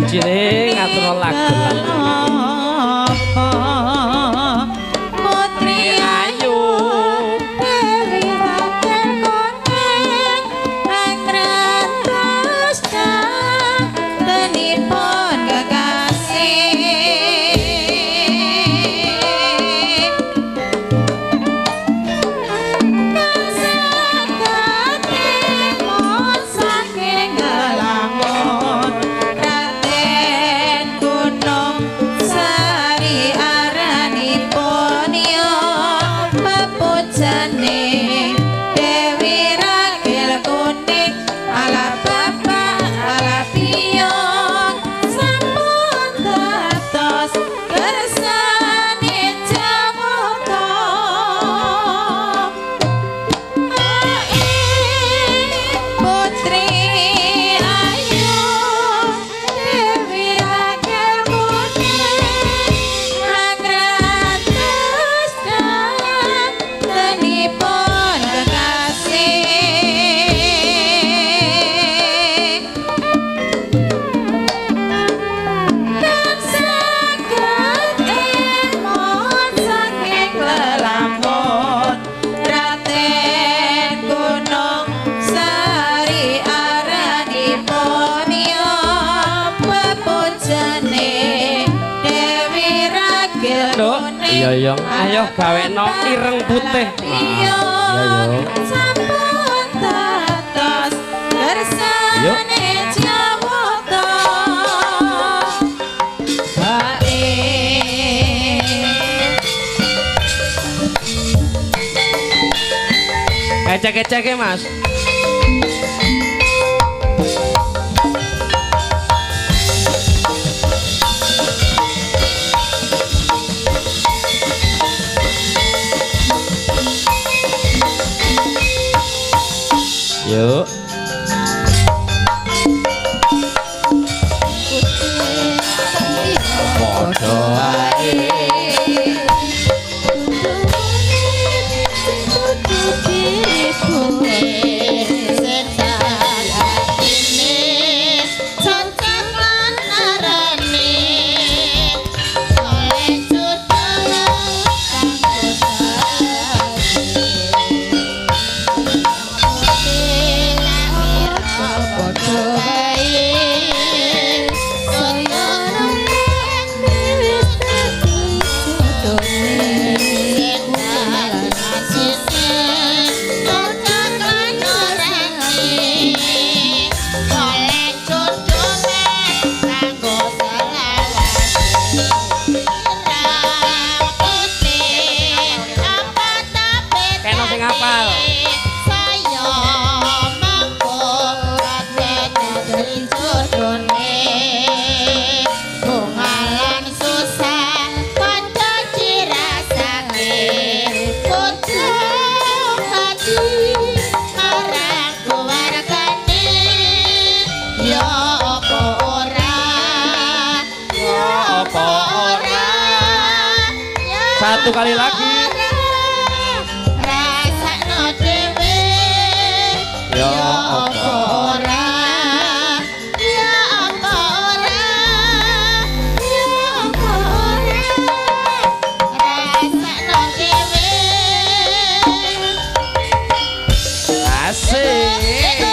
Kuncine ngatur lagu. Putri Ayu Dewi Rakel Kuning angrantos tenipun kekasih. Saking ngelangun Raden Gunung Sari aranipun ya pepujane Dewi Ragil Kuning ala bapak ala biyong sampun dados kersane Jawata. Putri Ayu Dewi Ragil Kuning angrantos tenipun kekasih. Tansah emot saking lelamun Raden Gunung Sari aranipun ya pepujane Dewi Ragil Kuning. Iya iya, ayo gawekno ireng putih. Iya yo. Sampun dados kersane Jawata. Bae Ecek-eceke Mas. Yuk. Padha ae. Kena sing hafal. Satu kali lagi. Rasakno dhewe Ya apa ora, ya apa ora, ya apa ora, rasakno dhewe. Asik.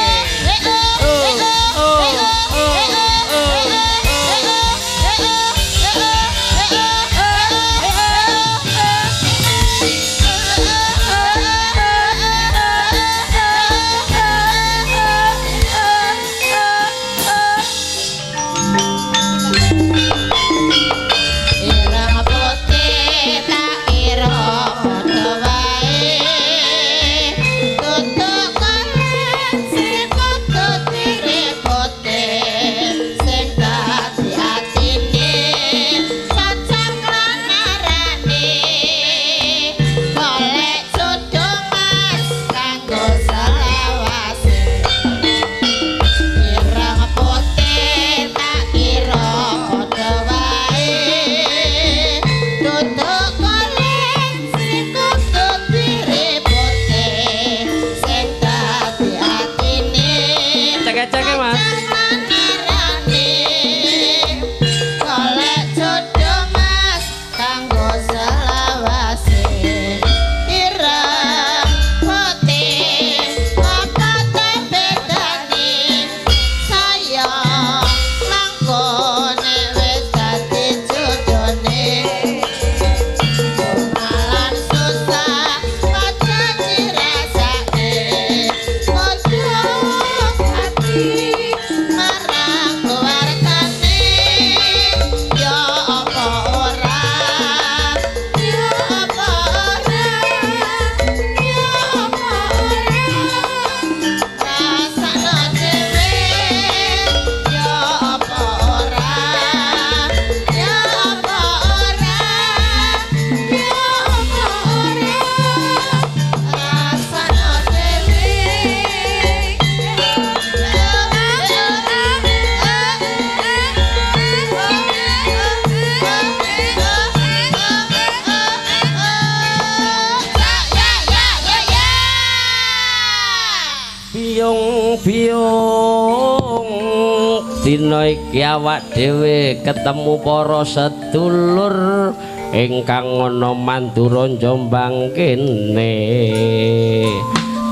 Dina iki awak dhewe ketemu para sedulur ingkang ana Mandura Jombang kene.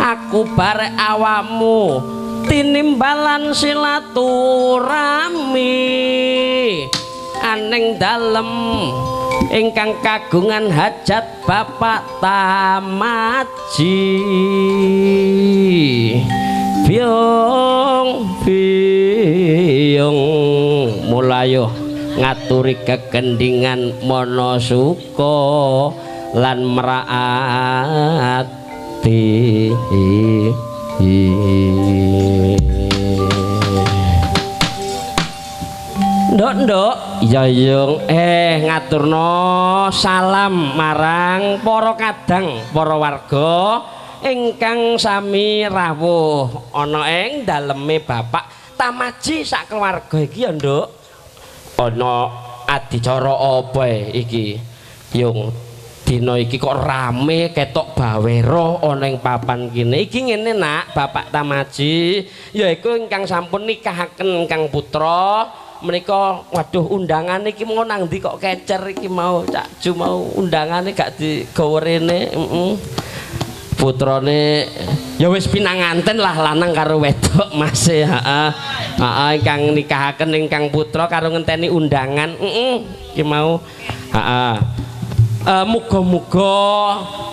Aku barek awakmu tinimbalan silaturahmi aning dalem ingkang kagungan hajat Bapak Tamaji. Biung biung mulayo ngaturi kegendingan Monosuko lan meraati. Nduk nduk ya yung ngaturno salam marang para kadang para warga ingkang sami rawuh ana ing daleme Bapak Tamaji sak keluarga iki ya nduk. Ana adicara apa iki yung dina iki kok rame ketok bawero ana ing papan kene iki. Ngene nak, Bapak Tamaji yaiku ingkang sampun nikahaken ingkang putra menika. Waduh, undangane iki mau nang ndi kok kecer iki mau Cak Ju mau undangane gak digawa rene. Putrane ya wis pinanganten lah lanang karo wedok Mas. Heeh. Heeh, ingkang nikahaken ingkang putra karo ngenteni undangan. Iki mau. Heeh. Muga-muga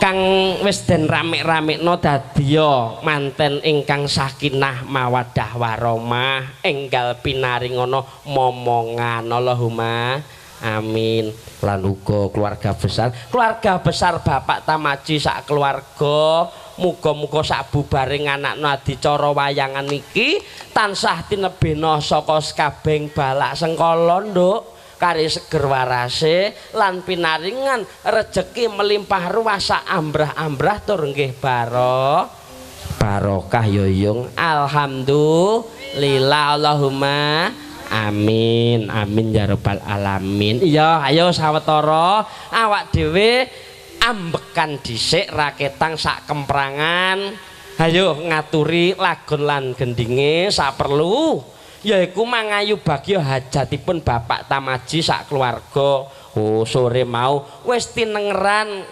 kang wis den rame-ramekno dadiya manten ingkang sakinah mawaddah warahmah enggal pinaringana momongan. Allahumma amin. Lan uga keluarga besar Bapak Tamaji sak keluarga muga-muga sak bubare nganakno adicara wayangan iki tansah tinebena saka sekabehing balak sengkala nduk, kari seger warase lan pinaringan rejeki melimpah ruah sak ambrah-ambrah tur nggih barokah ya yung. Alhamdulillah. Allahumma amin amin ya rabbal alamin. Iya, ayo sawetara awak dhewe ambekan dhisik raketang sak kemprangan. Ayo ngaturi lagon lan gendinge saperlu yaiku mangayu bagya hajatipun Bapak Tamaji sak keluarga. Oh, sore mau wis tinengeran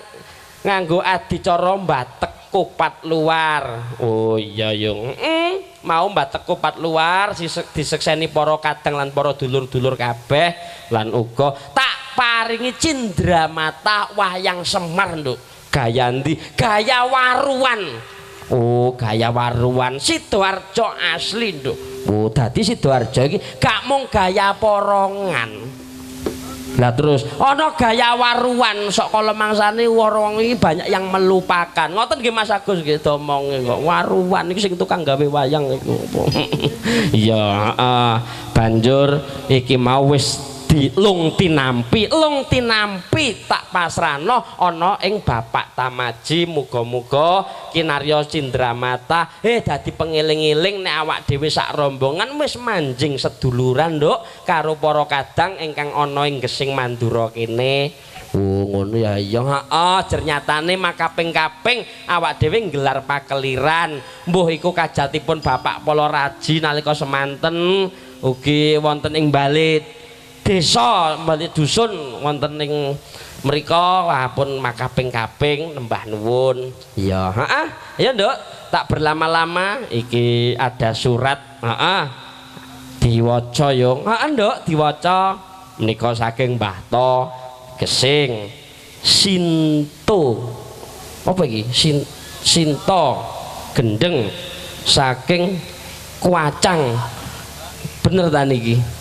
nganggo adicara mbatek kupat luar. Oh iya yung. Mau mbatek kupat luar disekseni para kadang lan para dulur-dulur kabeh lan uga tak paringi cindramata wayang Semar nduk. Gaya ndi? Gaya waruan. Oh, gaya waruan Sidoarjo asli nduk. Oh, dadi Sidoarjo iki gak mung gaya porongan. Lah terus ana gaya waruan sok kala mangsane wong iki banyak yang melupakan. Ngoten nggih Mas Agus nggih domonge kok. Waruan iki sing tukang gawe wayang iku apa. Iya, heeh. Banjur iki mau wis dilung tinampi, lung tinampi tak pasrahno ana ing Bapak Tamaji. Muga-muga kinarya cindramata dadi pengeling-eling nek awak dhewe sak rombongan wis manjing seduluran nduk karo para kadang ingkang ana ing Gesing Mandura kene. Oh ngono ya iya. Heeh, jernyatane makaping-kaping awak dhewe nggelar pakeliran. Mbuh iku kajatipun Bapak Poloraji nalika semanten ugi wonten ing bale desa bali dusun wonten ing mriko pun makaping-kaping nembah nuwun. Iya, heeh. Ya nduk, tak berlama-lama iki ada surat, heeh. Diwaca yo. Heeh nduk, diwaca. Menika saking Mbah To Gesing Sinto. Apa iki? Sinto Gendeng saking Kuacang. Bener ta niki?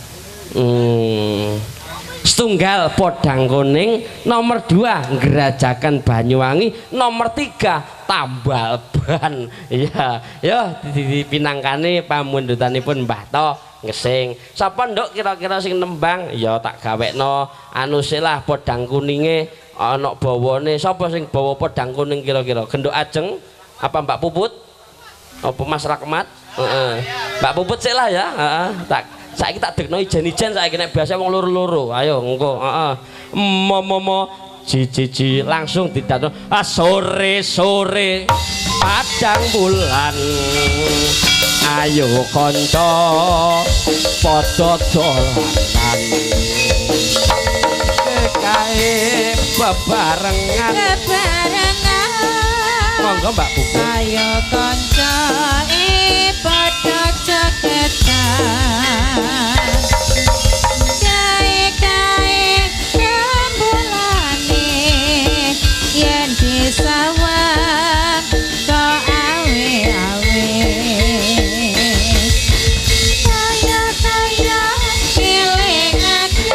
Setunggal podang kuning, nomor 2 Grajagan Banyuwangi, nomor 3 tambal ban. Iya, ya dipinangkani pamundutanipun Mbah To Gesing. Sapa nduk kira-kira sing nembang? Ya tak gawekno anu sik lah podang kuninge ana bawane. Sapa sing bawa podang kuning kira-kira? Genduk Ajeng apa Mbak Puput? Apa Mas Rahmat? Heeh. Mbak Puput sik lah ya, heeh. Tak saiki tak dekno ijen-ijen saiki nek biasa wong loro-loro. Ayo engko, heeh. Mo mo mo ji ji ji langsung didatno. Ah sore-sore Padang bulan. Ayo kanca padha dolanan. Kae bebarengan. Bebarengan. Monggo Mbak Puput. Ayo kanca padha jogetan. Kae-kae rembulane yen disawang kok awe-awe. Kaya-kaya ngelingake.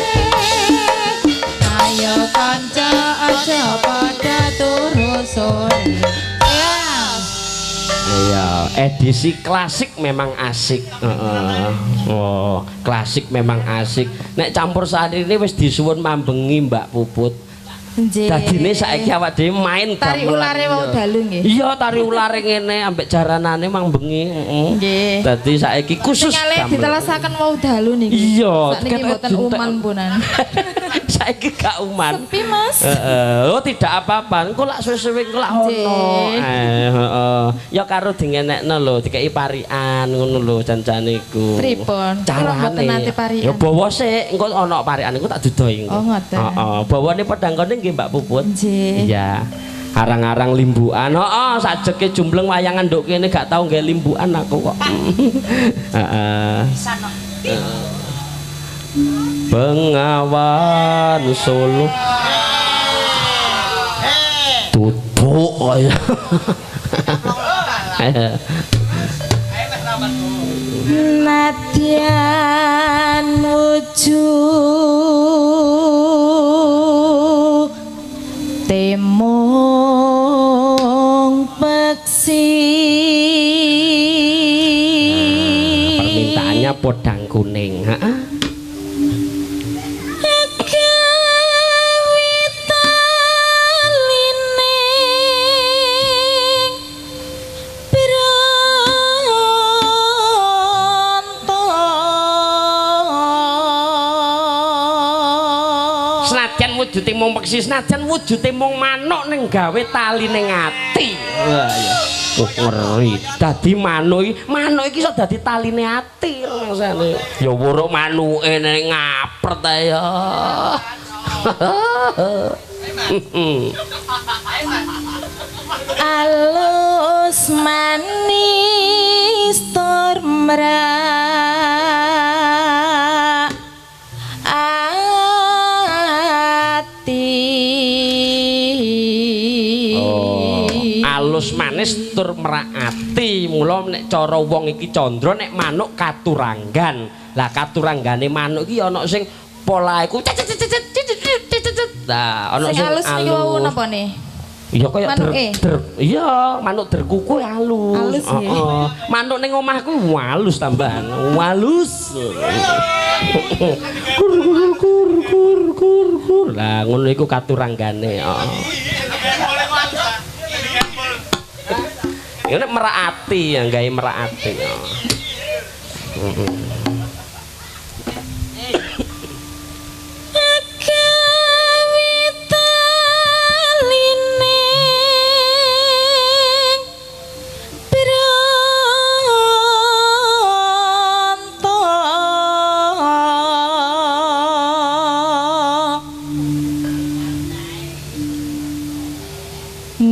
Ayo kanca aja padha turu sore. Iya, edisi klasik memang asik. Oh, klasik memang asik. Nek campur sari ini wis disuwun mambengi Mbak Puput. Dadine saiki awak dhewe main tari ulare wau dalu nggih. Iya, tari ulare ngene ambek jaranane mambengi, heeh. Nggih. Dadi saiki khusus gamelan. Ditelesaken wau dalu niki. Iya, sakniki mboten uman punan. Saiki gak uman. Sepi, Mas. Heeh. Oh, tidak apa-apa. Engko lak suwe-suwe engko lak ono. Heeh. Ya karo dingenekno lho, dikeki parikan ngono lho janjane iku. Pripun? Carane. Ya bawa sik, engko ono parikan iku tak dudohi engko. Oh, ngoten. Heeh. Bawane pedang kene nggih Mbak Puput. Iya. Arang-arang limbukan. Heeh, sajeke jumbleng wayangan nduk kene gak tau nggae limbukan aku kok. Heeh. Bengawan Solo. Tutuk kaya. Nadyan wujud temung peksi. Nah, permintaannya podang kuning. Heeh. Wujude mung peksi, senajan wujude mung manuk ning gawe tali ning ati. Wah ya. Oh, ngeri. Dadi manuk iki, manuk iki iso dadi taline ati rasane. Ya wuruk manuke ning ngapret ae ya. Alus manis tur mrak alus manis tur merak ati. Mula nek cara wong iki candra, nek manuk katuranggan. Lah katuranggane manuk iki ana sing pola iku. Lah ana sing alus niku wau napa ne? Iya kaya iya, manuk derkuku halus. Heeh. Manuk ning omahku halus tambahan. Halus. Kur kur kur kur kur kur. Lah ngono iku katuranggane, heeh. Ini merak ati yang gawe merak ati.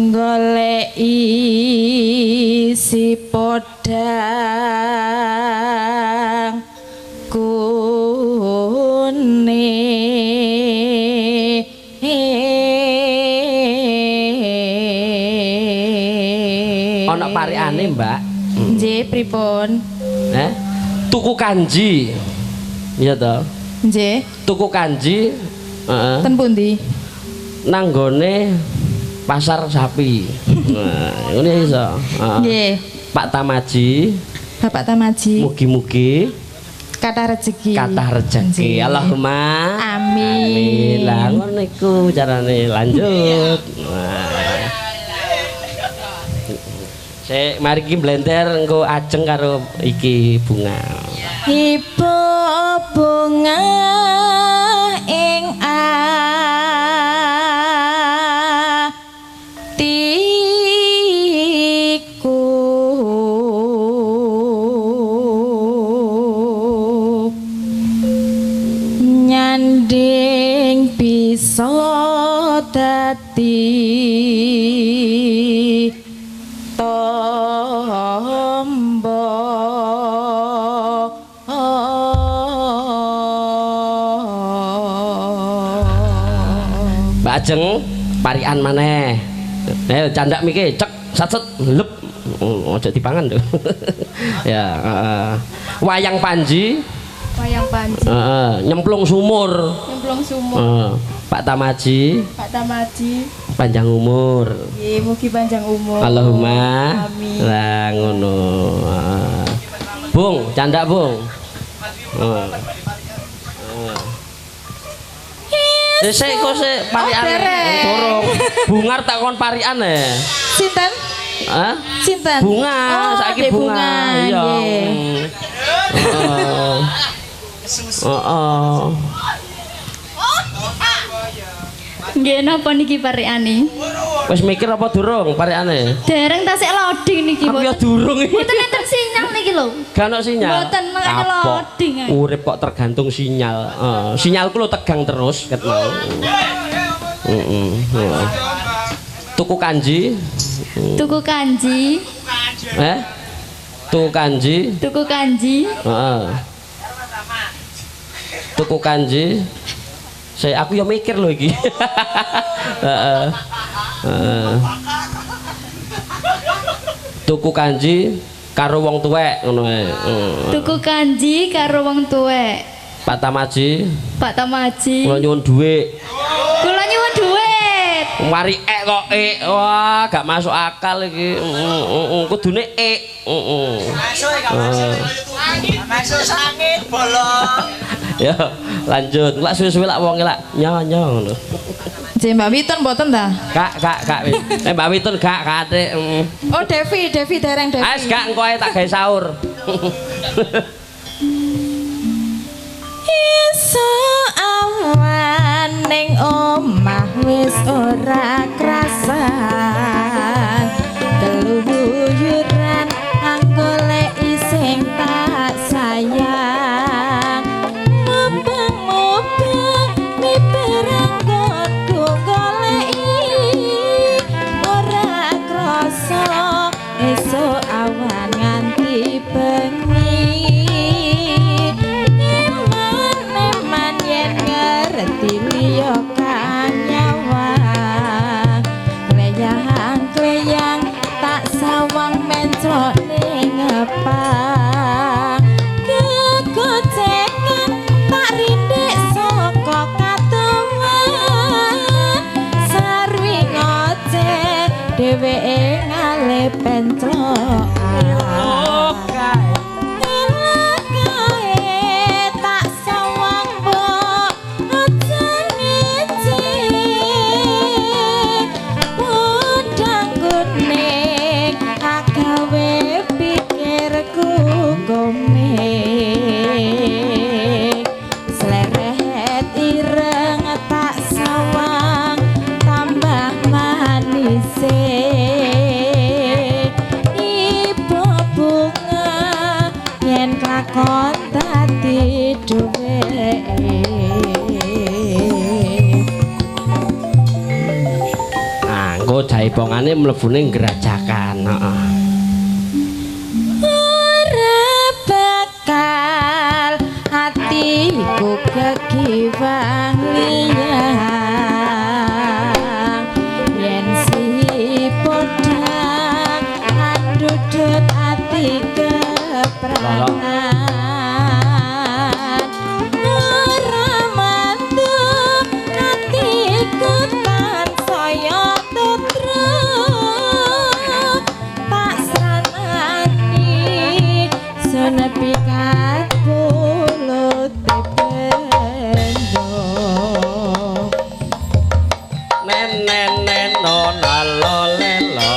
Goleki si podang kuning. Ana parikane, Mbak. Nggih, pripun? Tuku kanji. Iya to? Nggih. Tuku kanji, heeh. Ten pundi? Nang nggone pasar sapi. Nah, ngene iso. Nggih. Pak Tamaji. Bapak Tamaji. Mugi-mugi kathah rejeki. Kathah rejeki. Allahumma amin. Amin. Lah ngono iku carane lanjut. Nah. Sik mari iki blender engko ajeng karo iki bunga. Ibu bunga ing atiku. dadi tombo. Mbak Ajeng parikan maneh. Candak mike cek satset lep. Ojo dipangan lho. Ya, Wayang Panji. Wayang Panji. Nyemplung sumur. Nyemplung sumur. Pak Tamaji. Pak Tamaji. Panjang umur. Nggih, mugi panjang umur. Allahumma. Amin. Lah ngono. Bung, candak Bung. Sik kok sik parikan. Durung. Bungar tak kon parikan e. Sinten? Hah? Sinten? Bunga, saiki bunga. Iya. Heeh. Heeh. Nggih napa niki parikane? Wis mikir apa durung parikane? Dereng tasik loading niki. Aku ya durung iki. Mboten enten sinyal niki lho. Gak ono sinyal. Mboten makane loading. Urip kok tergantung sinyal. Sinyalku lho tegang terus ket mau. Heeh. Tuku kanji. Tuku kanji. Tuku kanji. Tuku kanji. Heeh. Tuku kanji. Saya aku ya mikir lho iki. Heeh. Heeh. Tuku kanji karo wong tuwek ngono ae. Tuku kanji karo wong tuwek. Pak Tamaji. Pak Tamaji. Kula nyuwun dhuwit. Kula nyuwun dhuwit. Mari ek kok ek. Wah, gak masuk akal iki. Kudune ek. Heeh. Masuk gak masuk. Masuk sangit bolong. Ya, lanjut. Lak suwe-suwe lak wonge lak nyo-nyo ngono. Nggih, Mbak Witun mboten ta? Kak, kak, kak. Mbak Witun gak kate. Oh, Devi, Devi dereng Devi. Wis gak engko ae tak gawe sahur. Iso awan ning omah wis ora krasan. Keluyuran anggoleki sing tak sayang. Mubeng-mubeng miber anggonku goleki ora krasa esuk awan nganti bengi. Eman-eman yen ngerti liya kang nyawang. Kleyang-kleyang tak sawang mencrok ning ngepang. Kegocengan tak rindik saka katuwen. Sarwi ngoceh dheweke ngalih pencrokan. Kae tak sawang mbok aja ngece. Podang kuning agawe pikirku gomeh. Sleret ireng tak sawang tambah manise. Ibu bunga yen kelakon dadi duweke. Nah, engko jaipongane mlebune ngrajakan, heeh. Ora bakal atiku kekiwang liyang. Yen si podang andudut ati kepranan. Ora mantu atiku tansaya tutruk. Tak sranani senepikat pulut bendo. Nen nen nen no nalo lelo.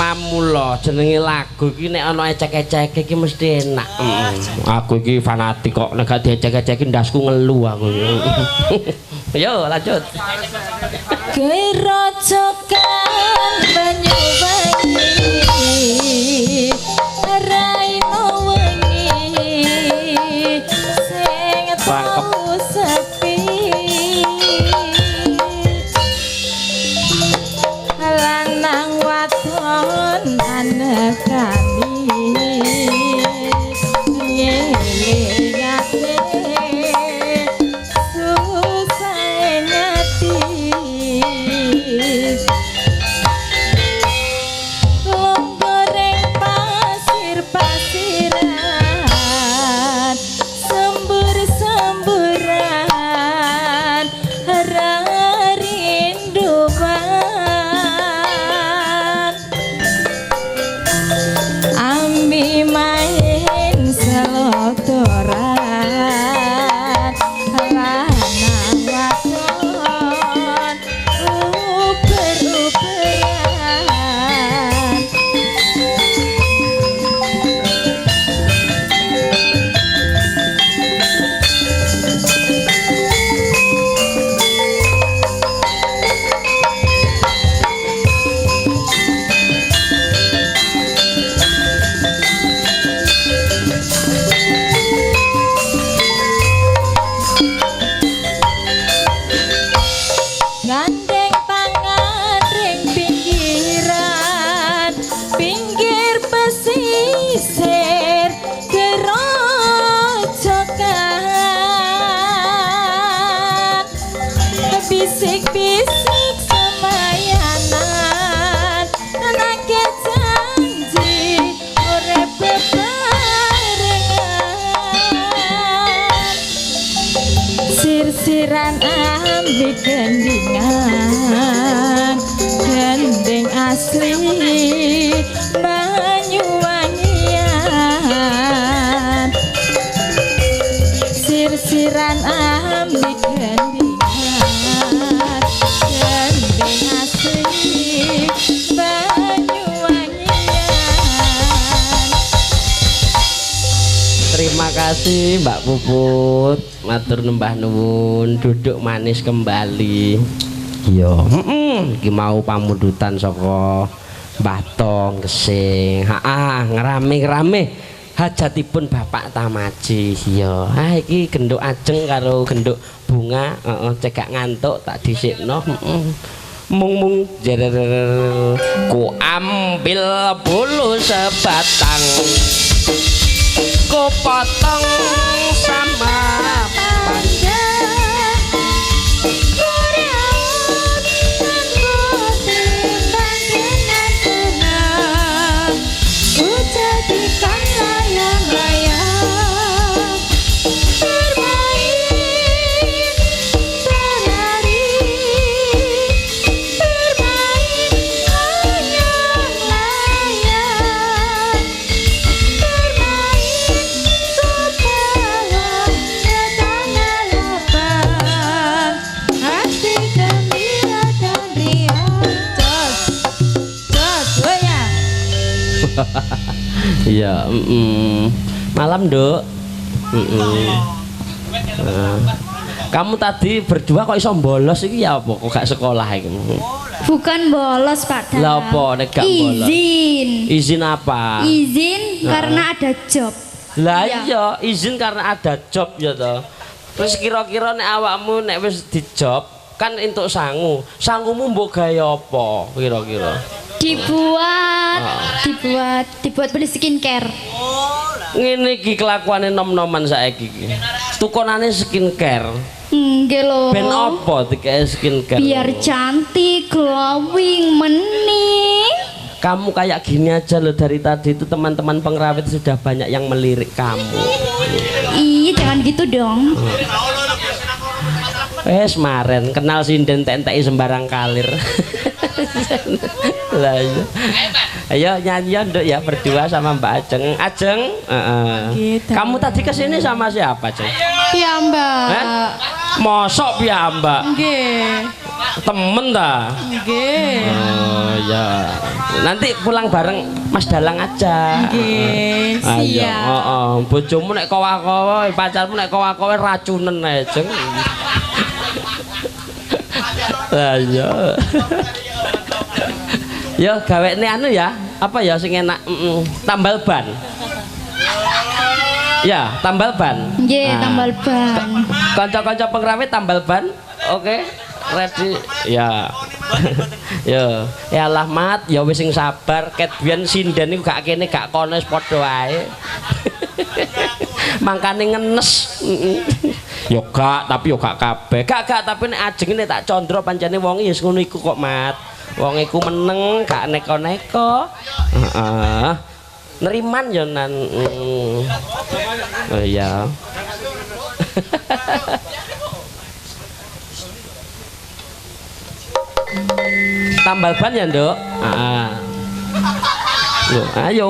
Mamula jenenge lagu iki nek ana ecek-eceke iki mesti enak. Aku iki fanatik kok nek gak diecek-eceki ndasku ngelu aku. Yo lanjut. Gerojokan banyu wangi raino wengi sing tau sepi lanang wadon anekani ngelingake susah ngati lomboreng pasir-pasiran sembur-semburan rinduan ambi main selotoran lanang wadon uber-uberan. Gandeng tangan ring pinggiran, pinggir pesisir gerojokan. Bisik-bisik semayanan, nake janji urip bebarengan. Sir-siran ambi gendingan, gending asli Banyuwangian. Sir-siran ambi gendingan, gending asli Banyuwangian. Terima kasih Mbak Puput, matur nembah nuwun, duduk manis kembali. Iya, iki mau pamundutan saka Mbah Tong Gesing. Heeh, ngrame-ngrame hajatipun Bapak Tamaji. Iya, ah iki genduk ajeng karo genduk bunga, heeh, cekak ngantuk tak dhisikno. Mung-mung jerer ku ambil bulu sebatang, ku potong sama panjang korean tanpa timbang tenang, ku jadikan layang-layang bermain berlari bermain layang-layang bermain ke bawah ke tanah lapang, hati gembira dan riang. Jos, jos, ya. Iya, Malam, Nduk. Kamu tadi berdua kok iso bolos iki ya apa? Kok gak sekolah iki? Bukan bolos, Pak Dalang. Lah apa nek gak bolos? Izin. Izin apa? Izin karena ada job. Lah iya, izin karena ada job ya toh. Terus kira-kira nek awakmu nek wis di job kan entuk sangu. Sangumu mbok gawe apa kira-kira? Dibuat, dibuat beli skincare. Ngene iki kelakuane nom-noman saiki iki. Tukonane skincare. Nggih lho. Ben apa dikek skincare? Biar cantik, glowing, mening. Kamu kayak gini aja loh dari tadi itu teman-teman pengrawit sudah banyak yang melirik kamu. Iya, jangan gitu dong. Wes maren kenal sinden entek-enteki sembarang kalir. Lah iya. Ayo nyanyi Nduk ya berdua sama Mbak Ajeng. Ajeng, Kamu tadi kesini sama siapa, Jeng? Piyambak. Mosok piyambak? Nggih. Temen ta? Nggih. Oh ya. Nanti pulang bareng Mas Dalang aja. Nggih, siap. Heeh, bojomu nek kowa-kowa, pacarmu nek kowa-kowa racunen ae, Jeng. Lah iya. Ya gawekne anu ya, apa ya sing enak? Tambal ban. Ya, tambal ban. Nggih, tambal ban. Kanca-kanca pengrawit tambal ban. Oke, ready. Ya. Ya, ya lah Mat, ya wis sing sabar. Ket biyen sinden iku gak kene gak kono wis padha wae. Mangkane ngenes. Ya gak, tapi ya gak kabeh. Gak, tapi nek ajeng nek tak condro pancene wong ya wis ngono iku kok, Mat. Wong iku meneng, gak neko-neko. Heeh. Neriman ya nan. Oh iya. Tambal ban ya, Nduk? Heeh. Loh, ayo.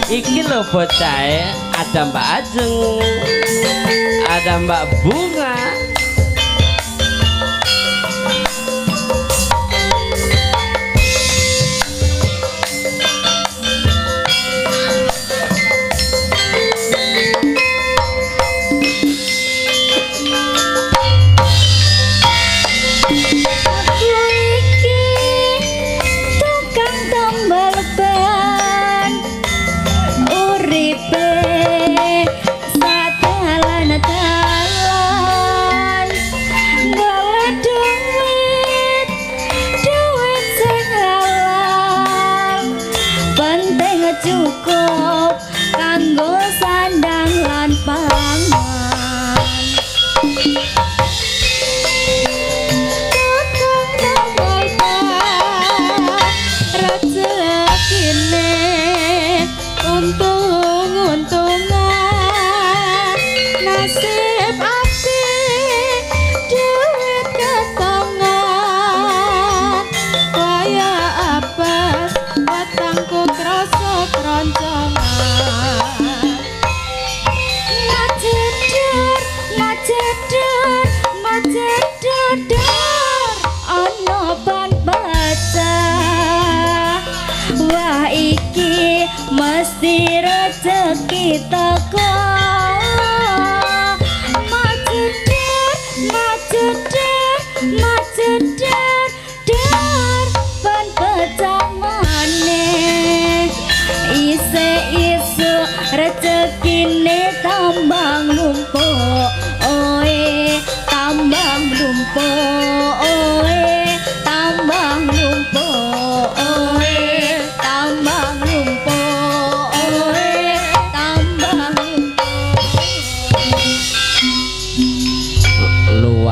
Iki lho bocahe, ada Mbak Ajeng, ada Mbak Bunga. Cukup kanggo sandang lan pangan. Tukang tambal ban rezekine untung-untungan, nasib apik duit ketongan, kaya apes wetengku krasa kroncongan. Majedar, majedar, majedar, dar ana ban pecah. Wah iki mesti rezeki teko.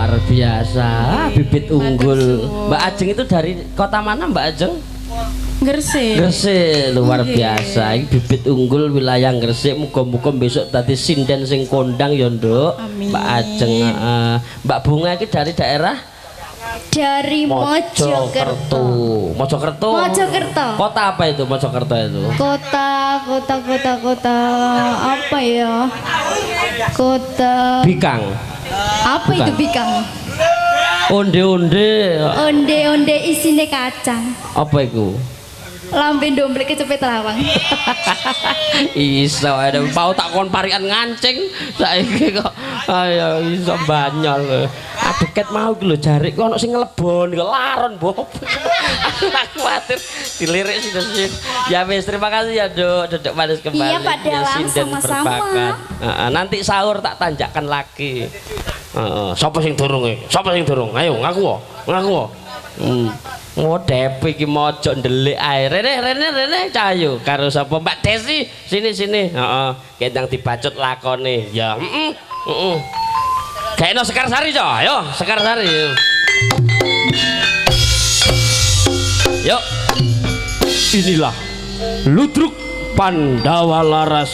Luar biasa, bibit unggul. Mbak Ajeng itu dari kota mana Mbak Ajeng? Gresik. Gresik, luar biasa. Ini bibit unggul wilayah Gresik. Muga-muga besok tadi sinden sing kondang ya, Nduk. Amin. Mbak Ajeng, Mbak Bunga ini dari daerah? Dari Mojokerto. Mojokerto. Mojokerto. Kota apa itu Mojokerto itu? Kota apa ya? Kota Bikang. Apa itu Bikang? Onde-onde. Onde-onde isine kacang. Apa itu? Lambe ndomblek kecepet lawang. Iso ada mau tak kon parikan ngancing saiki kok ayo iso banyol. Aduh ket mau iki lho jarik kok ono sing nglebon kok laron bob. Aku kuwatir dilirik sih. Ya wis terima kasih ya Nduk, duduk manis kembali. Iya Pak Dalang, sama-sama. Nanti sahur tak tanjakkan lagi. Heeh, sapa sing durung iki? Sapa sing durung? Ayo ngaku wae, ngaku wae. Oh Depi iki mojok ndelik ae. Rene rene rene cahayu karo sapa Mbak Desi. Sini sini. Heeh, kendang dibacut lakone. Ya, heeh. Heeh. Gaekno Sekar Sari, Cok. Ayo, Sekar Sari. Yuk. Inilah Ludruk Pandawa Laras.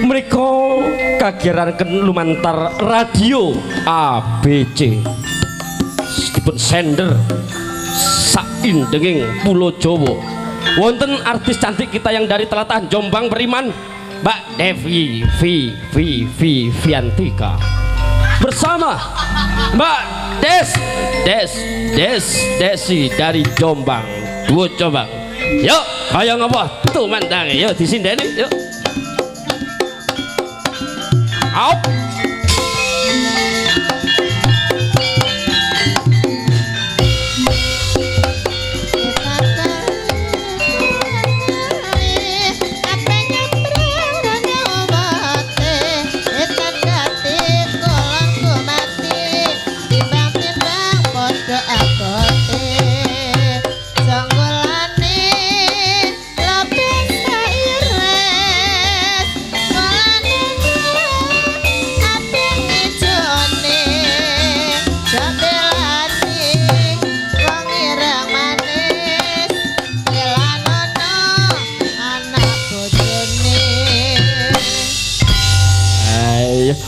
Mereka kageranken lumantar radio ABC. Dipun sender saindenging Pulau Jawa. Wonten artis cantik kita yang dari telatah Jombang beriman, Mbak Devi V V V Viantika bersama Mbak Des Des Des Desi dari Jombang, Duo Jombang. Yuk, kaya ngapa? Tuh mandange, yuk disindeni, yuk. Au.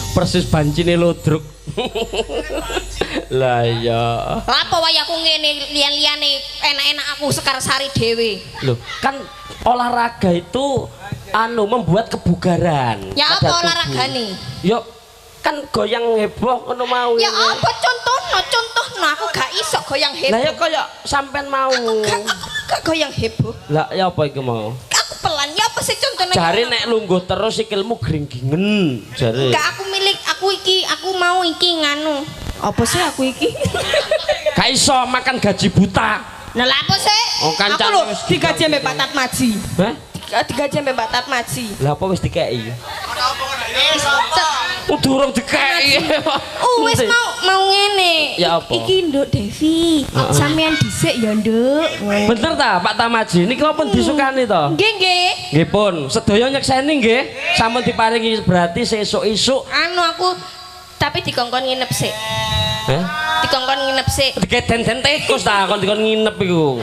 Persis bancine ludruk. Lah iya. Lah apa wae aku ngene liyan-liyane enak-enak aku Sekar Sari dhewe. Loh, kan olahraga itu anu membuat kebugaran. Ya apa olahragane? Ya kan goyang heboh ngono mau. Ya apa contohno, contohno aku gak iso goyang heboh. Lah ya kaya sampean mau. Aku gak goyang heboh. Lah ya apa iku mau? Aku pelan ya apa sih contohnya? Jare nek lungguh terus sikilmu gringgingen jare. Enggak aku milik aku iki, aku mau iki nganu. Apa sih aku iki? Gak iso makan gaji buta. Nah lah apa sih? Oh, aku lho digaji ambek Pak Tatmaji. Hah? Digaji ambek Pak Tatmaji. Lah apa wis dikeki? Oh, durung dikeki. Oh, wis mau ngene. Ya apa? Iki Nduk Devi, sampean dhisik ya, Nduk. Bener ta Pak Tamaji? Niki pun disukani to? Nggih, nggih. Nggih pun, sedaya nyekseni nggih. Sampun diparingi berarti sesuk isuk. Anu aku tapi dikongkon nginep sik. Hah? Dikongkon nginep sik. Dikeden-den tikus ta kon dikon nginep iku.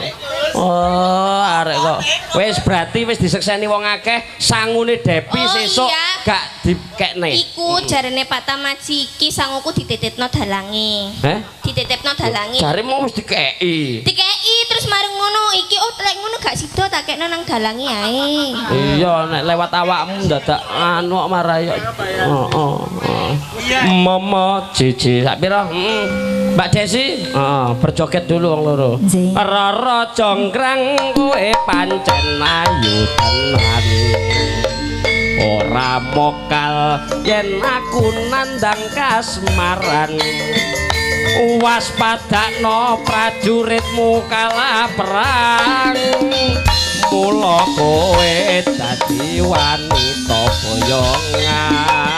Oh, arek kok. Wis berarti wis disekseni wong akeh sangune Depi sesuk gak dikekne. Iku jarene Pak Tamaji iki sanguku dititipno dalange. Heh? Dititipno dalange. Jare mau wis dikeki. Dikeki terus mari ngono iki oh lek ngono gak sida tak kekno nang dalange ae. Iya nek lewat awakmu dadak anu kok marai. Heeh. Momo jiji sak pira? Mbak Desi, berjoget dulu wong loro. Rara jongkrang kowe pancen ayu tenan. Ora mokal yen aku nandang kasmaran. Waspadakno prajuritmu kalah perang. Mula kowe dadi wanita boyongan.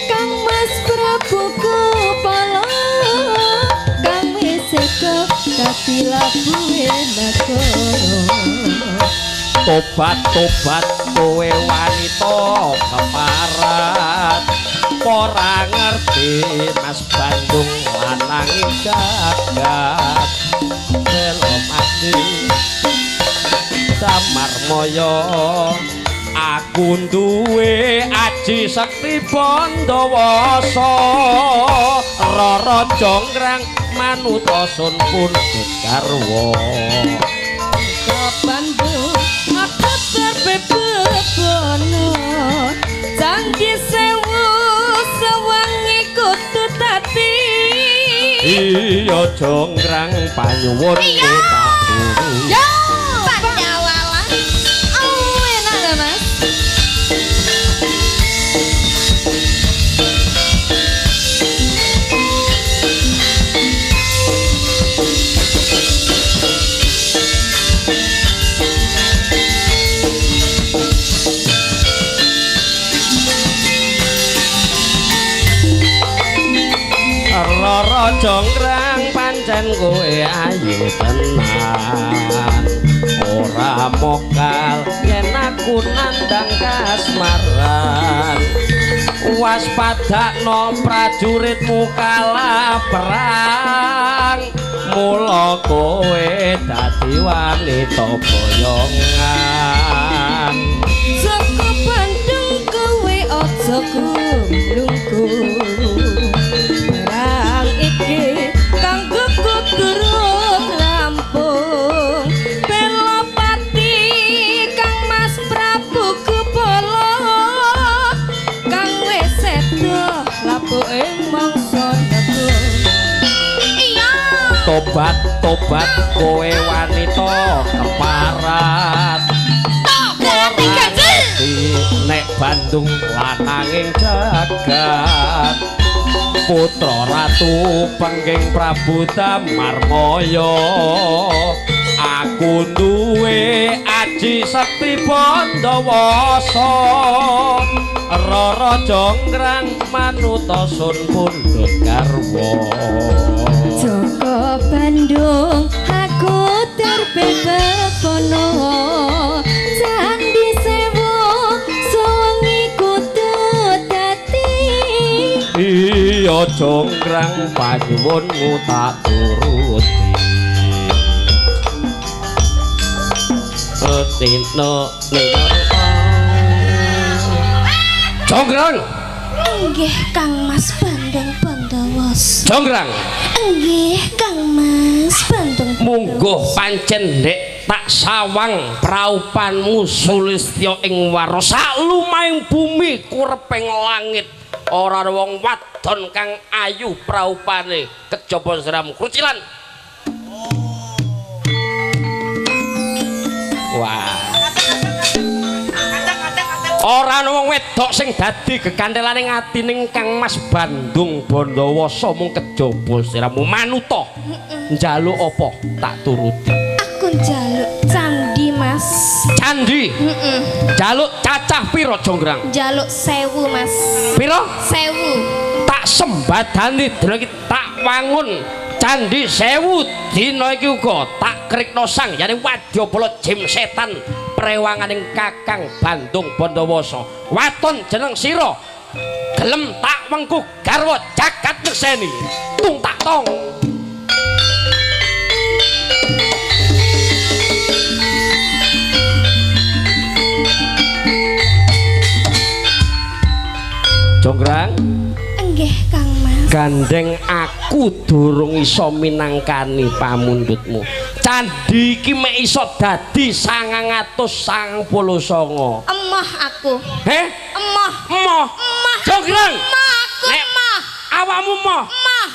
Kang Mas Prabu Kepala. negara. Tobat-tobat kowe wanita keparat, ora ngerti Mas Bandung lanang jagat. Selomati Damar Moyo, aku duwe aji sekti Bandawasa, Rara Jonggrang manuta sun pundhut garwa. Bandung aku terbebebana, canggi sewu sewangi kudu tati. Iya Jonggrang panyuwun tak turu. Yo Pandawala. Oh enak gak Mas? Rara Jonggrang pancen kowe ayu tenan, ora mokal yen aku nandang kasmaran. Waspadakno prajuritmu kalah perang, mula kowe dadi wanita boyongan. Joko Bandung kowe aja kumlungku, perang iki kanggo durung rampung. Belopati Kang Mas Prabu Kepala, kang wis sedo labuh ing mangsa negung. Iya. Tobat tobat kowe wanita keparat, nek Bandung lananging jagat. Putra Ratu Pengging Prabu Damar Moyo, aku duwe aji sekti Bandawasa, Rara Jonggrang manuta sun pundhut garwa. Joko Bandung aku terbebebana, candi sewu sewengi kudu dadi. Iya Jonggrang panyuwunmu tak turuti. Tino Jonggrang. Nggih Kang Mas Bandung Bandawasa. Jonggrang. Nggih Kang Mas Bandung. Mungguh pancen ndek tak sawang praupanmu sulistya ing warsa lumahing bumi kureping langit. Ora ana wong wadon kang ayu praupane kejaba sliramu krucilan. Wah. Ora ana wong wedok sing dadi gekantelane atine Kang Mas Bandung Bandawasa mung kejaba sliramu manuta. Njaluk apa tak turuti. Aku njaluk candi Mas. Candi? Heeh. Njaluk cacah pira Jonggrang? Njaluk 1000 Mas. Pira? 1000. Tak sembadani dina iki tak wangun candi 1000 dina iki uga tak krikna sang yane wadyabala jim setan prewanganing Kakang Bandung Bandawasa. Waton jeneng sira gelem tak wengku garwa jagat nyekseni. Tung tak tong. Jonggrang. Nggih Kang Mas. Gandeng aku durung iso minangkani pamundhutmu. Candi iki mek iso dadi 999. Emoh aku. Heh? Emoh. Emoh. Emoh. Jonggrang. Emoh aku emoh. Awakmu emoh. Emoh.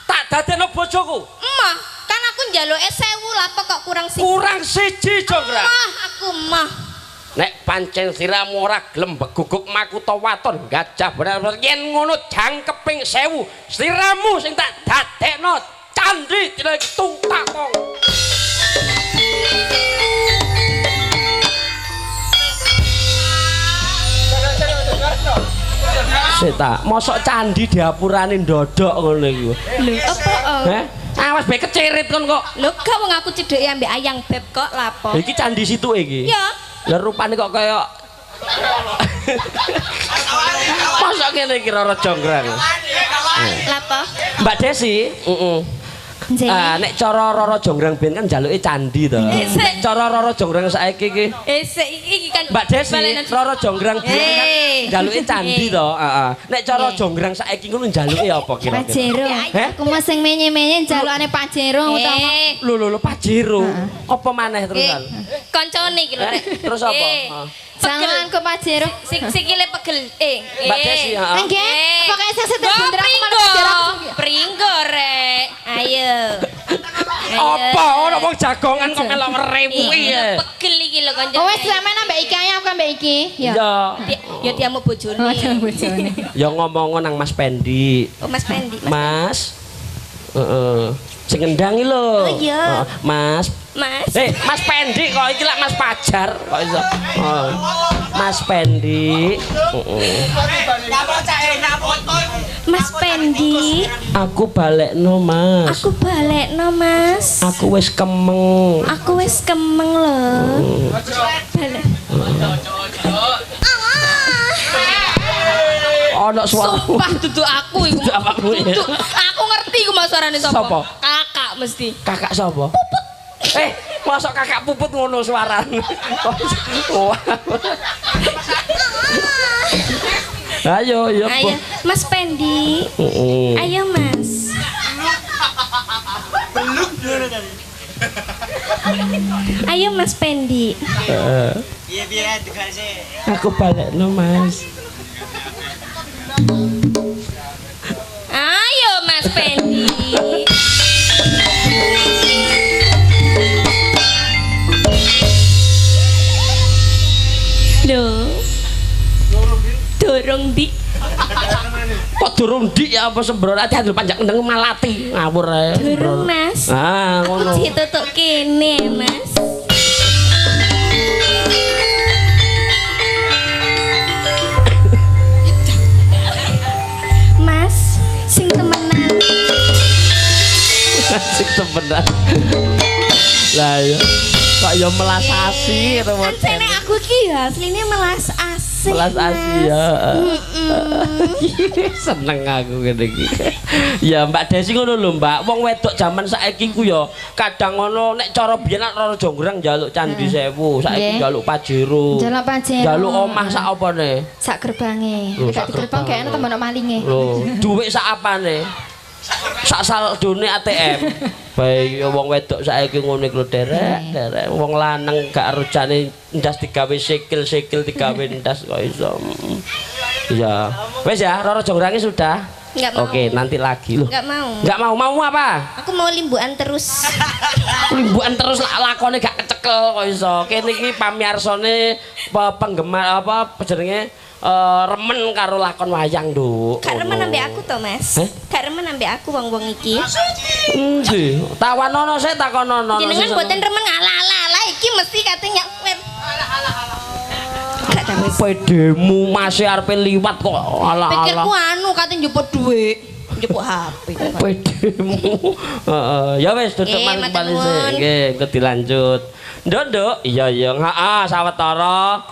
Tak dadekno bojoku. Emoh. Kan aku njaluke 1000 lah kok kurang siji. Kurang siji Jonggrang. Emoh aku emoh. Nek pancen siramu ora gelem beguguk makutha waton gajah bener yen ngono jangkeping 1000 siramu sing tak dadekno candi dina iki tung tak tong. Sik ta, mosok candi diapurane ndodok ngono iku. Lho, apa? Heh? Awas bae kecirit kon kok. Lho gak wong aku cedheke ambek ayang beb kok lapo. Iki candi situ iki. Iya. Lah rupane kok kaya masa ngene iki Roro Jonggrang. Lapo? Mbak Desi, heeh. Ah, nek cara Roro Jonggrang biyen kan njaluke candi to. Nek cara Roro Jonggrang saiki iki Sik iki kan Mbak Desi, Roro Jonggrang biyen kan njaluke candi to, heeh. Nek cara Jonggrang saiki ngono njaluke apa kira-kira? Pajero. Heh? Aku mau sing menye-menye njalukane Pajero utawa Lho lho lho Pajero. Apa maneh terusan? Koncone iki lho rek. Terus apa? Heeh. Jangan ke Pajero. Sikile pegel. Mbak Desi, heeh. Nggih, pokoke sing setir bener aku malah Pajero aku. Pringgo rek. Ayo. Apa ana wong jagongan kok melok ngerepuki ya. Pegel iki lho koncone. Oh wis sampean ambek iki ae aku ambek iki. Ya. Ya diamuk bojone. Oh, diamuk bojone. Ya ngomong nang Mas Pendi. Oh, Mas Pendi. Mas. Heeh. Sing ngendang iki lho. Oh iya. Mas. Mas. Mas Pendi kok iki lak Mas Pajar kok iso. Oh. Mas Pendi. Heeh. Mas Pendi, aku balekno, Mas. Aku balekno, Mas. Aku wis kemeng. Aku wis kemeng lho. Balek. Ono suara. Sumpah duduk aku iku. Duduk awakmu, ya. Duduk. Aku ngerti iku mau suarane sapa. Sapa? Kakak mesti. Kakak sapa? Puput. Mosok kakak Puput ngono suarane. Wah. Ayo, ya. Ayo, Mas Pendi. Ayo, Mas. Ayo, Mas Pendi. Iya, piye dikasih. Aku balekno, Mas. Ayo, Mas Pendi. Loh. Dorong dik. Kok dorong dik ya apa sembrono ati andel panjak kendeng malati ngawur ae. Dorong, Mas. Ah, ngono. Aku ditutuk kene, Mas. Mas, sing temenan. Sing temenan. Lah ya. Kok ya melasasi to Kan sing nek aku iki ya asline melas asih. Melas asih ya. Seneng aku ngene iki. Ya Mbak Desi ngono lho Mbak, wong wedok jaman saiki ku ya kadang ngono nek cara biyen nek Roro Jonggrang njaluk Candi Sewu, saiki njaluk Pajero. Njaluk Pajero. Njaluk omah sak apane? Sak gerbange. Lho, Nek sak gerbang gerbang. kayaknya tambah ono malinge. Lho, dhuwit sak apane? Sak saldone ATM. Bae wong wedok saiki ngono iku lho derek, derek. Wong lanang gak rejane ndas digawe sikil, sikil digawe ndas kok iso. Iya. Wis ya, Roro Jonggrange sudah. Enggak mau. Oke, nanti lagi loh. Enggak mau. Enggak mau, mau apa? Aku mau limbukan terus. Limbukan terus lak lakone gak kecekel kok iso. Kene iki pamiarsane penggemar apa jenenge remen karo lakon wayang, Nduk. Gak remen ambek aku to, Mas. Heh? Gak remen ambek aku wong-wong iki. Endi? Tawanono sik takonono. Jenengan boten remen ala-ala iki mesti kate nyawer. Gak ta, Mas. Pedemu masih arepe liwat kok ala-ala. Pikirku anu kate njupuk dhuwit, njupuk HP. Pedemu. Heeh. Ya wis duduk mang Matur kembali sik. nuwun. Nggih, engko dilanjut. Nduk, Nduk. Iya, iya. Heeh, sawetara.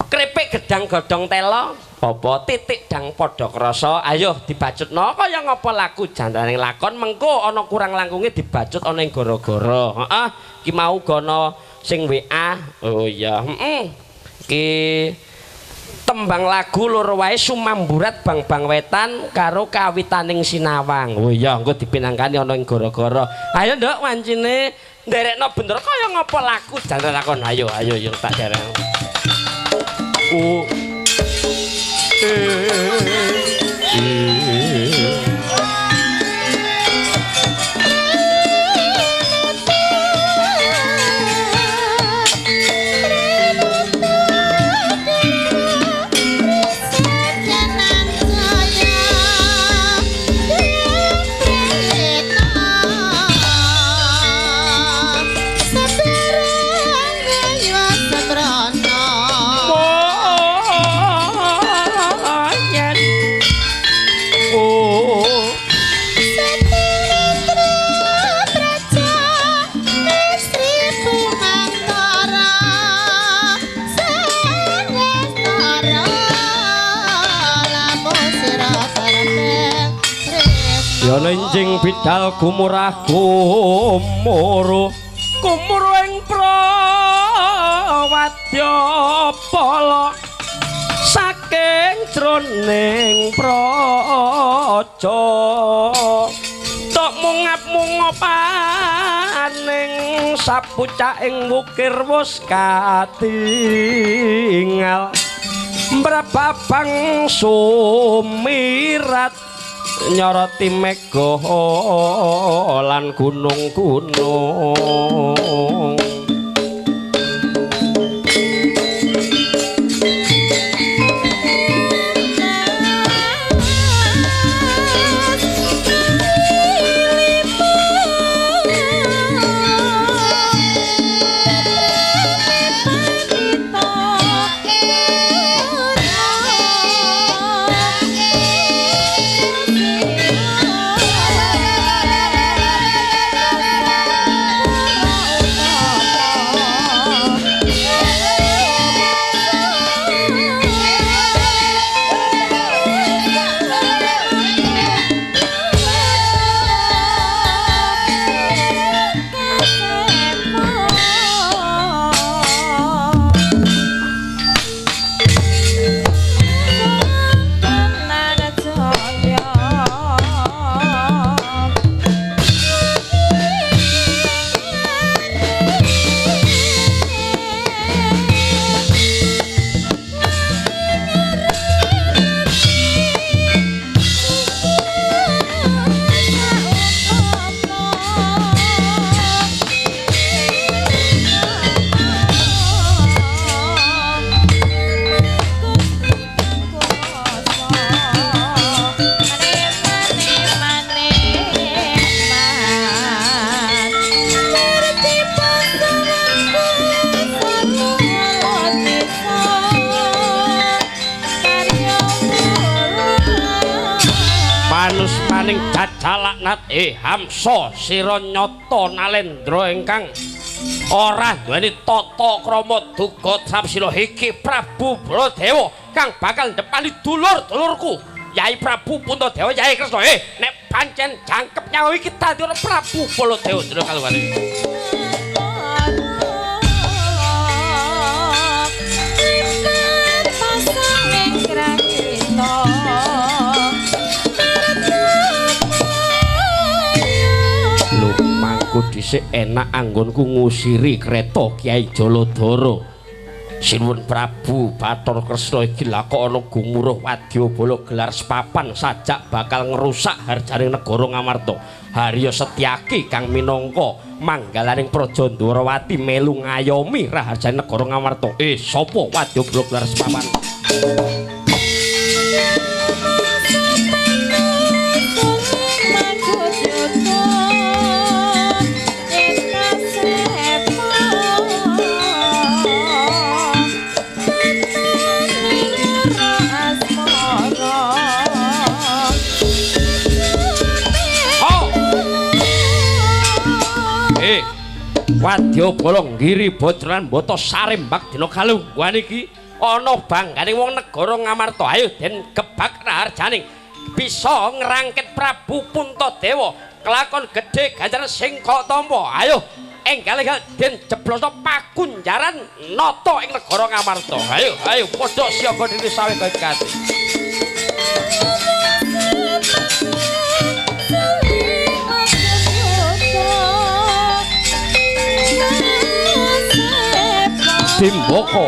Kripik gedang godhong telo apa titik dang padha krasa. Ayo dibacutno kaya ngapa laku jantane lakon mengko ana kurang langkunge dibacut ana ing gara-gara. Heeh, iki mau gono sing WA. Oh iya, heeh. Iki tembang lagu loro wae sumamburat bang-bang wetan karo kawitaning sinawang. Oh iya, engko dipinangkani ana ing gara-gara. Ayo Nduk wancine nderekno bener kaya ngapa laku jantane lakon. Ayo, ayo yo tak derek. U E Moyen. Ana enjing bidal gumurah gumuru gumuru ing prawadya pala saking jroning praja tok mungap-mungopaning sapucaking wukir wus katingal mrababang sumirat nyoroti mega lan gunung-gunung. Manusmaning jajalaknat hamsa sira nyata nalendra ingkang ora duweni tata krama duga trapsila iki Prabu Baladewa kang bakal ndepani dulur-dulurku Yai Prabu Puntadewa Yai Kresna. Nek pancen jangkep nyawa iki dadi ana Prabu Baladewa dulur kaluware. Dhisik enak anggonku ngusiri kreta Kyai Jaladara. Sinuwun Prabu Bathara Kresna iki lha kok ana gumuruh wadyabala gelar sepapan sajak bakal ngrusak harjaning negara Ngamarta. Harya Setyaki kang minangka manggalaning Praja Ndwarawati melu ngayomi raharjaning negara Ngamarta. Sapa wadyabala gelar sepapan? Wadyabala nggiri bojran mbata sarembak dina kalungguhan iki ana bangganing wong negara Ngamarta. Ayo den gebak raharjaning bisa ngrangkit Prabu Puntadewa kelakon gedhe ganjaran sing kok tampa. Ayo enggal-enggal den jeblosno pakunjaran nata ing negara Ngamarta. Ayo ayo padha siaga diri sawe kate. Dimboko.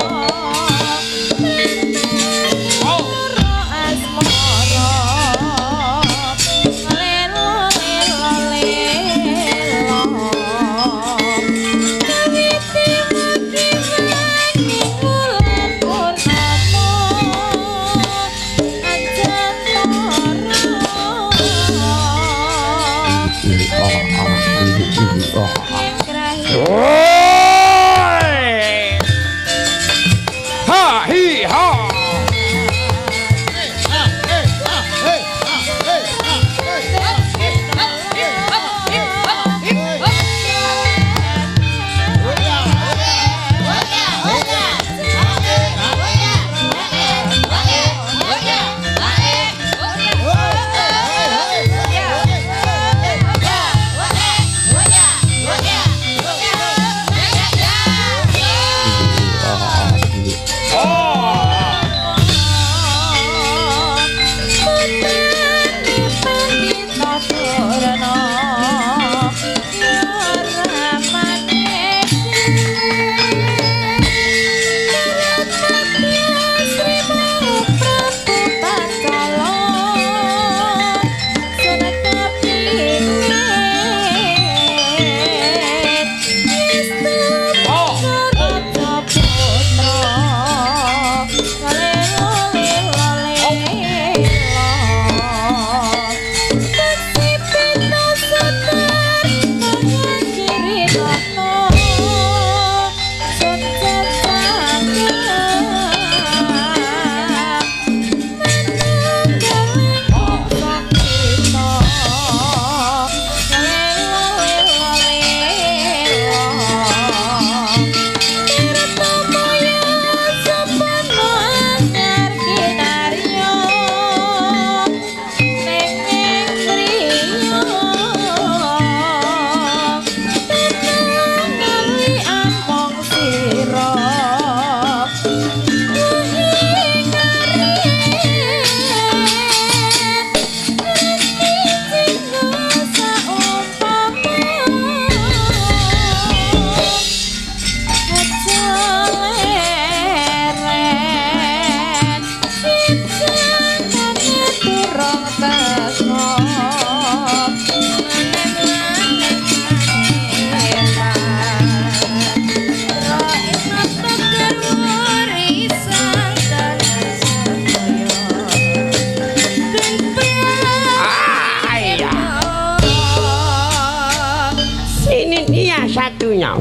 Nya.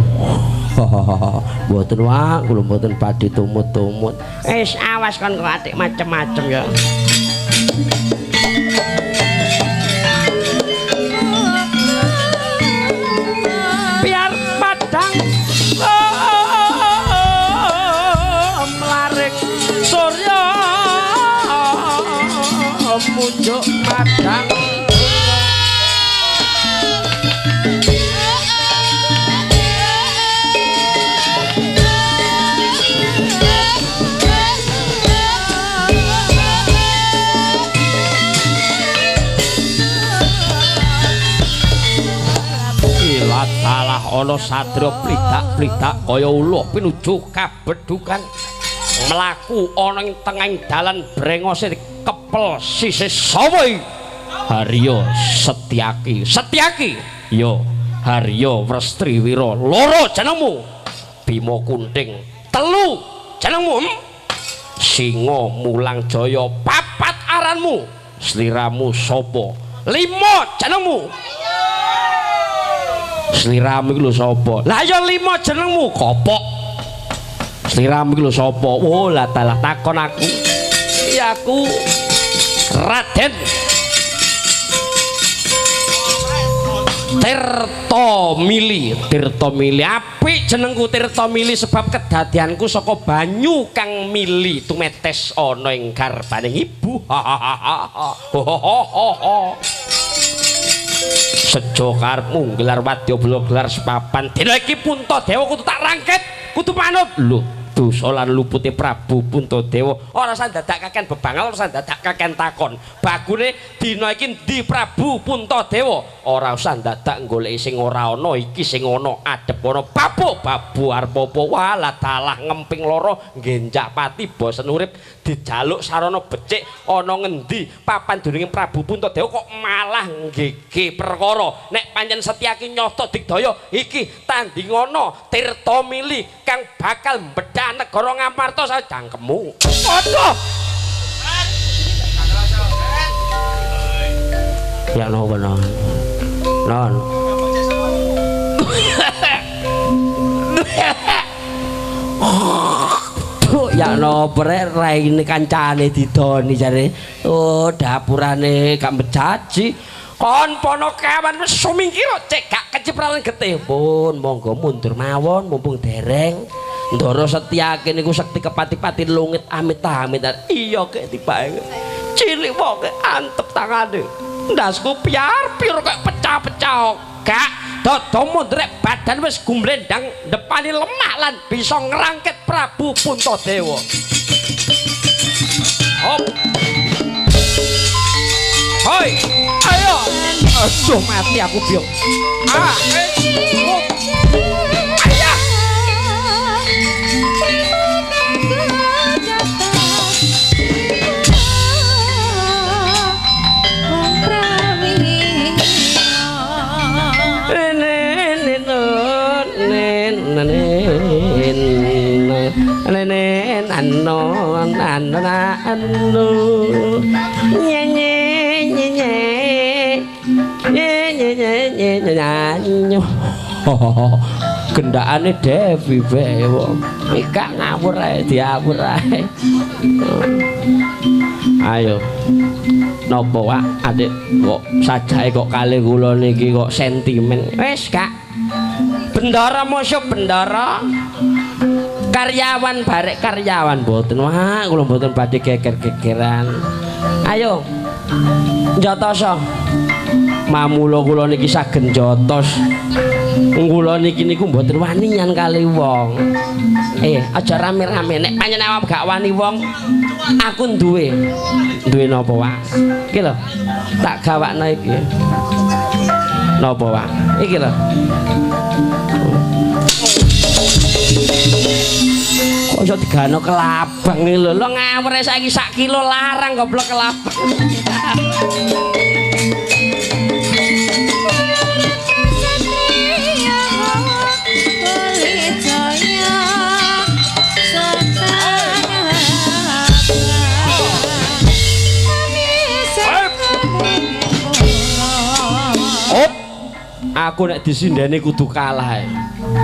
Mboten wae kula mboten badhe tumut-tumut. Wis awas kon kok atik macem-macem ya. Biar padang mlaring surya munjuk padang. Salah ana satria plidak-plidak kaya uluh pinuju kabedhukan mlaku ana ing tengahing dalan brengose kepel sisih sapa iki? Harya Setyaki. Setyaki ya Harya Wrestriwira loro jenengmu, Bima Kunting telu jenengmu, Singa Mulang Jaya papat aranmu, sliramu sapa lima jenengmu. Sliramu iki lho sapa? Lah ya lima jenengmu kopok. Sliramu iki lho sapa? Oh lah talah takon aku. Iya aku Raden Tirta Mili. Tirta Mili apik jenengku Tirta Mili sebab kedadianku saka banyu kang mili tumetes ana ing garbaning ibu. Sejo karepmu gelar wadya bala gelar sepapan. Dina iki Puntadewa kudu tak rangket, kudu manut. Lho, dosa lan lupute Prabu Puntadewa. Ora usah dadak kakean bebangal, ora usah dadak kakean takon. Bagune dina iki endi Prabu Puntadewa? Ora usah dadak goleki sing ora ana, iki sing ana adep ana babu, babu arep apa? Walah dalah ngemping loro nggenjak pati bosen urip dijaluk sarana becik ana ngendi papan durunge Prabu Puntadewa kok malah nggege perkara. Nek pancen Setyaki nyata digdaya iki tandingana Tirta Mili kang bakal mbedhah negara Ngamarta sak cangkemmu. Padha. Ya napa non? Non. Ya napa rek raine kancane didoni jare. Oh, dapurane gak mejaji. Kon ponokawan wis sumingkir cek gak kecipratan getih. Pun monggo mundur mawon mumpung dereng. Ndara Setyaki niku sekti kepati-pati lungit amit-amit. Iya kek tibake. Cilik wong antep tangane. Ndasku piar-piur kok pecah-pecah. Gak dodo mundur badan wis gumlendang depani lemah lan bisa ngrangket Prabu Puntadewa. Hop. Hoi, ayo. Aduh mati aku biok. Ah, eh. Ayah. Gendakane Devi bae wong. Iki ngawur ae diawur ae. Ayo. Napa Wak, adik kok sajake kok kalih kula niki kok sentimen. Wis, Kak. Bendara musuh bendara. Karyawan barek karyawan mboten. Wah, kula mboten badhe geger-gegeran. Ayo. Njatosa. Mamula kula niki saged njotos. Kula niki niku mboten wanian kali wong. Aja rame-rame nek pancen awak gak wani wong, aku duwe. Duwe napa, Wak? Iki lho. Tak gawakno iki. Napa, Wak? Iki lho. Kok iso digano kelabang iki lho. Lho ngawur saiki sak kilo larang goblok kelabang. Aku nek disindeni kudu kalah ae.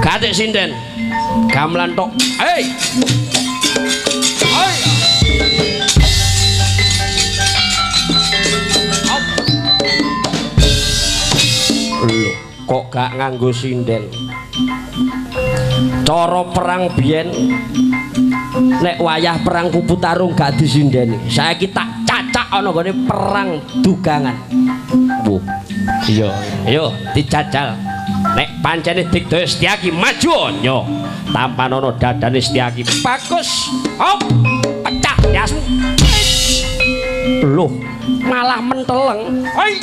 Gatik sinden. Gamelan tok. Hei. Hei. Lho, kok gak nganggo sinden? Cara perang biyen nek wayah perang kupu tarung gak disindeni. Saiki tak cacak ana gone perang dugangan. Wuh. Iya, ayo dijajal. Nek pancene digdaya Setyaki maju nyo. Tampanono dadane Setyaki. Bagus. Hop. Pecah yasmu. Loh, malah menteleng. Hei.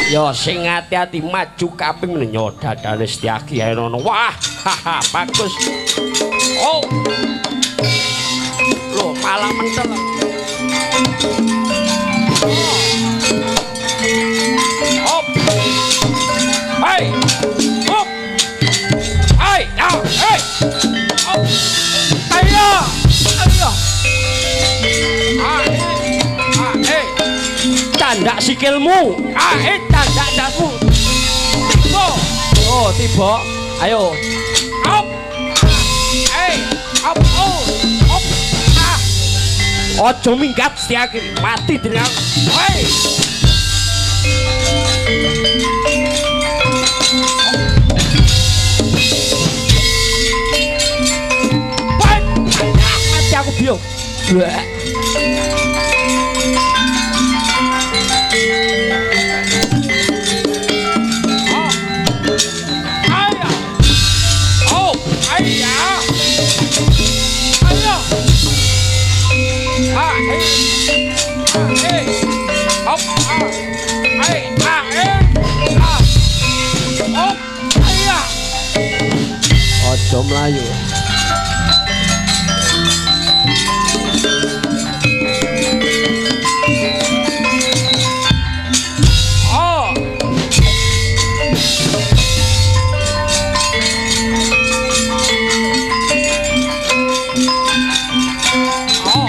Yo sing ati-ati maju kaping nyo dadane Setyaki ae nono. Wah, haha, bagus. Oh. Loh, malah mentel. Hop. Hei. Hop. Hei, ya, hei. Hop. Ayo. Ayo. Ah, eh. Candak sikilmu. Ah, eh, candak dasmu. Tiba. Oh, tiba. Ayo. Hop. Eh, hop. Oh. Hop. Ah. Ojo minggat Setyaki, mati dening aku. Hei. Wah, mati aku biyo. Blek. Aja mlayu. Oh. Oh.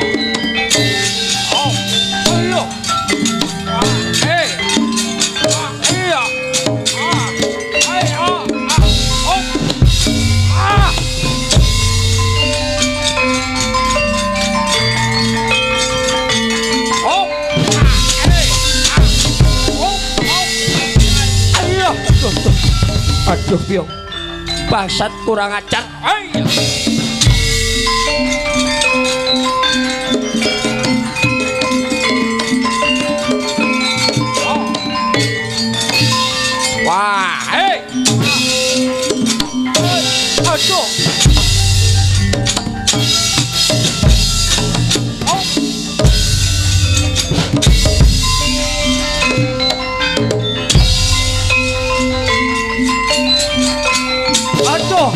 Oh. Ayo. Ah, eh. Ah, iya. Ah. Ai, ah, ah. Oh. Ah. Oh. Ah, eh. Ah. Oh, oh. Ayo. Aduh, aduh. Aduh, piye. Bangsat kurang ajar. Ayo. Oh. Wah, hei. Aduh. Oh. Aduh.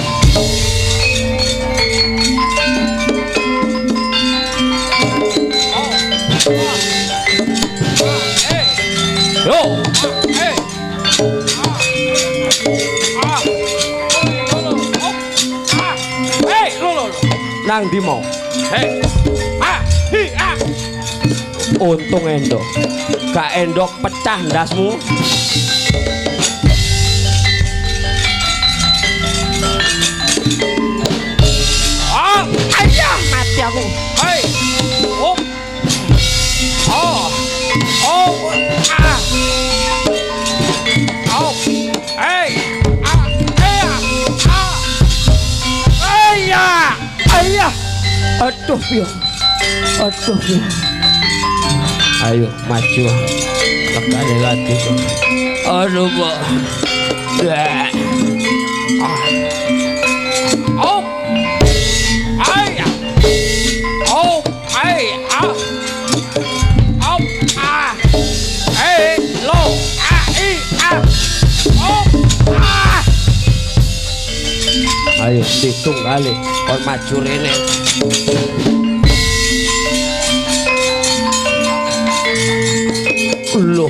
Oh. Ah. Ah, hey. Yo. Ah, hey. Ah. Ah. Oh. Ah. Hey, lo lo lo. Nang ndi mau? Hey. Ah, hi, ah. Untung endok. Gak endok pecah ndasmu. Ah, ayah mati aku. Hei. Oh. Oh. Oh. Ah. Oh. Hei. Ah. Eh. Ah. Ayah. Ayah. Aduh, piye. Aduh, piye. Ayo maju. Lekane lagi. Aduh, Mbok. Oh. Ai. Oh, ai. Ah. Oh, ah. Eh, lo, a, i, a. Oh, ah. Ayo ditung kali kon maju rene. Loh.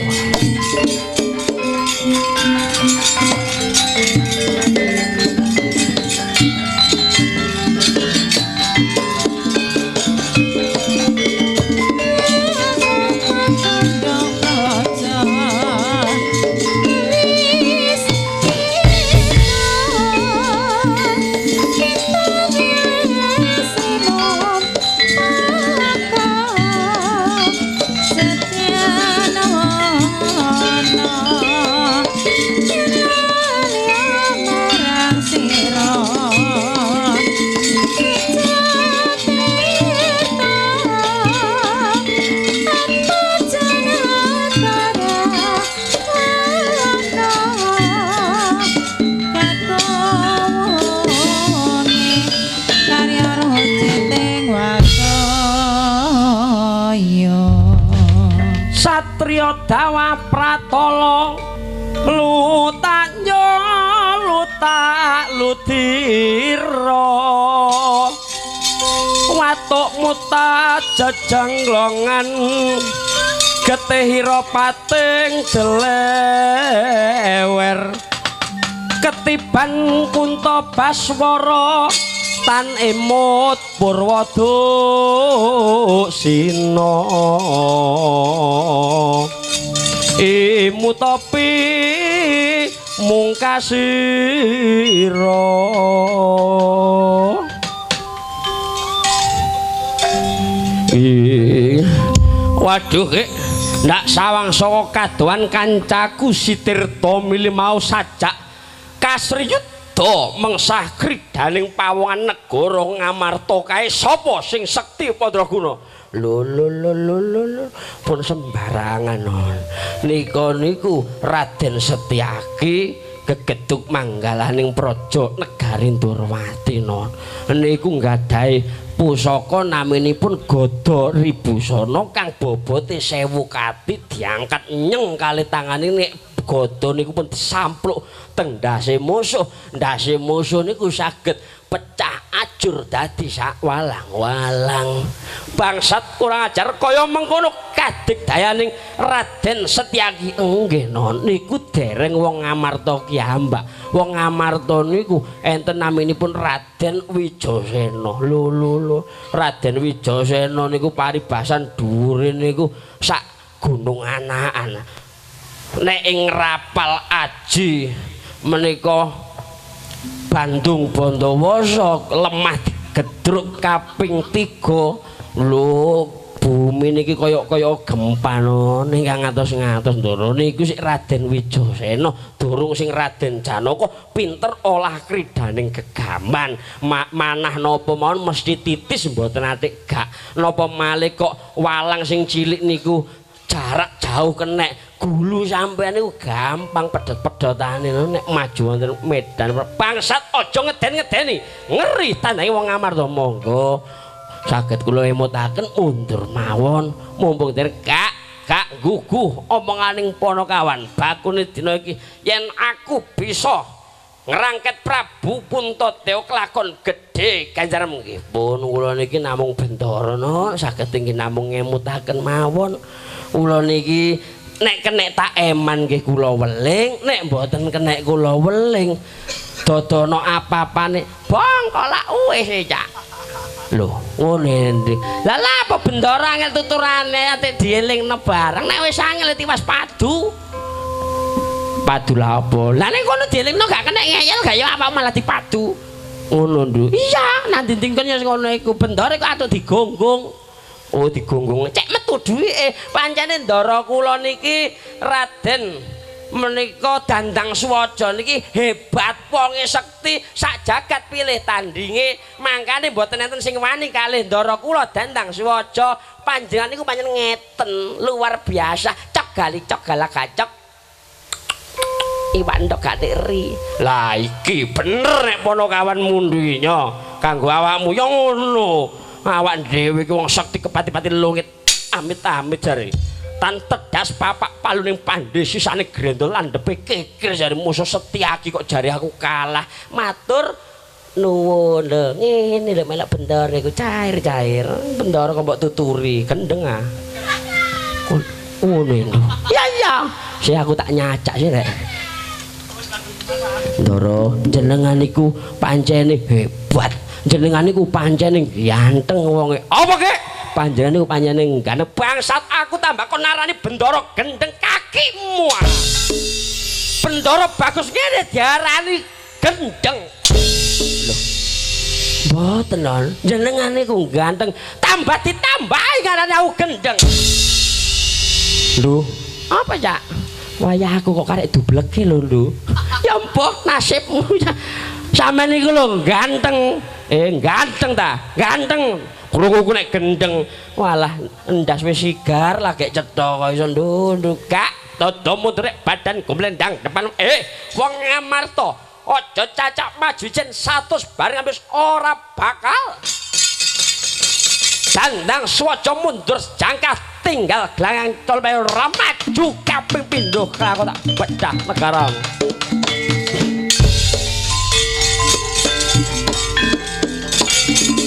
Satria Dawa Pratala lutanyo lutak ludira watuk muta jejenglongan getihira pating delewer ketiban kunta baswara tan emut purwadusina imutopi mungkasira. Waduh, Kek, ndak sawang saka kadohan kancaku Si Tirta milih mau sajak kasriyuda mengsah kridaning pawongan negara Ngamarta kae sapa sing sekti Pandraguna. Lho lho lho lho lho, pun sembarangan non. Nika niku Raden Setyaki gegeduk manggalaning praja negari Ndorowati non. Niku nggadahi pusaka naminipun Gada Ribusana kang bobote 1000 kati diangkat nyeng kali tangane nek gada niku pun disampluk teng ndase musuh. Ndase musuh niku saged pecah ajur dadi sak walang-walang. Bangsat kurang ajar kaya mengkono kadigdayaning Raden Setyaki. Nggih non, niku dereng wong Ngamarta kiyambak. Wong Ngamarta niku enten naminipun Raden Wijasena. Lho lho lho, Raden Wijasena niku paribasan dhuwure niku sak gunung anakan. Nek ing rapal aji menika Bandung Bondowoso lemah digedruk kaping 3. Lho, bumi niki kaya-kaya gempa non ingkang ngatos-ngatos ndoro niku sik Raden Wijasena durung sing Raden Janaka pinter olah kridaning gegaman. Manah napa mawon mesti titis mboten atik gak. Napa malih kok walang sing cilik niku jarak jauh kenek gulu sampean niku gampang pedhot-pedhotane nek maju wonten medan bangsat aja ngeden-ngedeni ngeri tandai wong Ngamarta. Monggo saged kula emutaken mundur mawon mumpung der gak guguh omonganing Panakawan bakune dina iki yen aku bisa ngrangket Prabu Puntadewa kelakon gedhe ganjaran nggih pun kula niki namung bendara no saged inggih namung ngemutaken mawon. Kula niki nek kenek tak eman nggih kula weling, nek mboten kenek kula weling. Dodono apa-apane bongko lak wis e, Cak. Lho, ngene ndi? Lah lha apa bendara angel tuturane ate dielingno bareng nek wis angel tiwas padu. Padu lha apa? Lah nek kono dielingno gak kenek ngeyel gak ya apa malah dipadu. Ngono nduk. Iya, nang dinding kon ya ngono iku bendara iku atuk digonggung. Oh digonggung cek metu duwike. Pancene ndara kula niki Raden Menika Dandang Suwaja niki hebat wonge sekti sak jagat pilih tandinge mangkane mboten enten sing wani kalih ndara kula Dandang Suwaja panjenengan niku pancen ngeten luar biasa cok gali cok galak gacok iwak ndok gak teri lah iki bener nek ponokawan mundhi nya kanggo awakmu ya ngono awak dhewe iki wong sekti kepati-pati lungit amit-amit jare tan tedas papak paluning pandhe sisane grendol landhepe kikir jare musuh Setyaki kok jare aku kalah matur nuwun lho ngene lho melok bendara iku cair-cair bendara kok mbok tuturi gendeng ah ngono lho ya iya sih aku tak nyacak sih rek Ndara jenengan niku pancene hebat jenengan niku pancene ganteng wonge apa kek panjenengan niku pancene ganteng bangsat aku tambah kon narani bendara gendeng kakimu bendara bagus ngene diarani gendeng lho mboten lho jenengan niku ganteng tambah ditambahi ngarani aku gendeng lho apa Cak wayah aku kok karek dubleke lho lho ya empoh nasibmu sampean niku lho ganteng ganteng ta ganteng krunguku nek gendeng walah endas wis sigar lagi cetha kok iso nduk gak todo mundur badan gumlendang depan wong Ngamarta aja cacak maju jen 100 bareng wis ora bakal Dandang Suwaja mundur jangkah tinggal gelangang col ora maju kaping pindho aku tak bedah negara.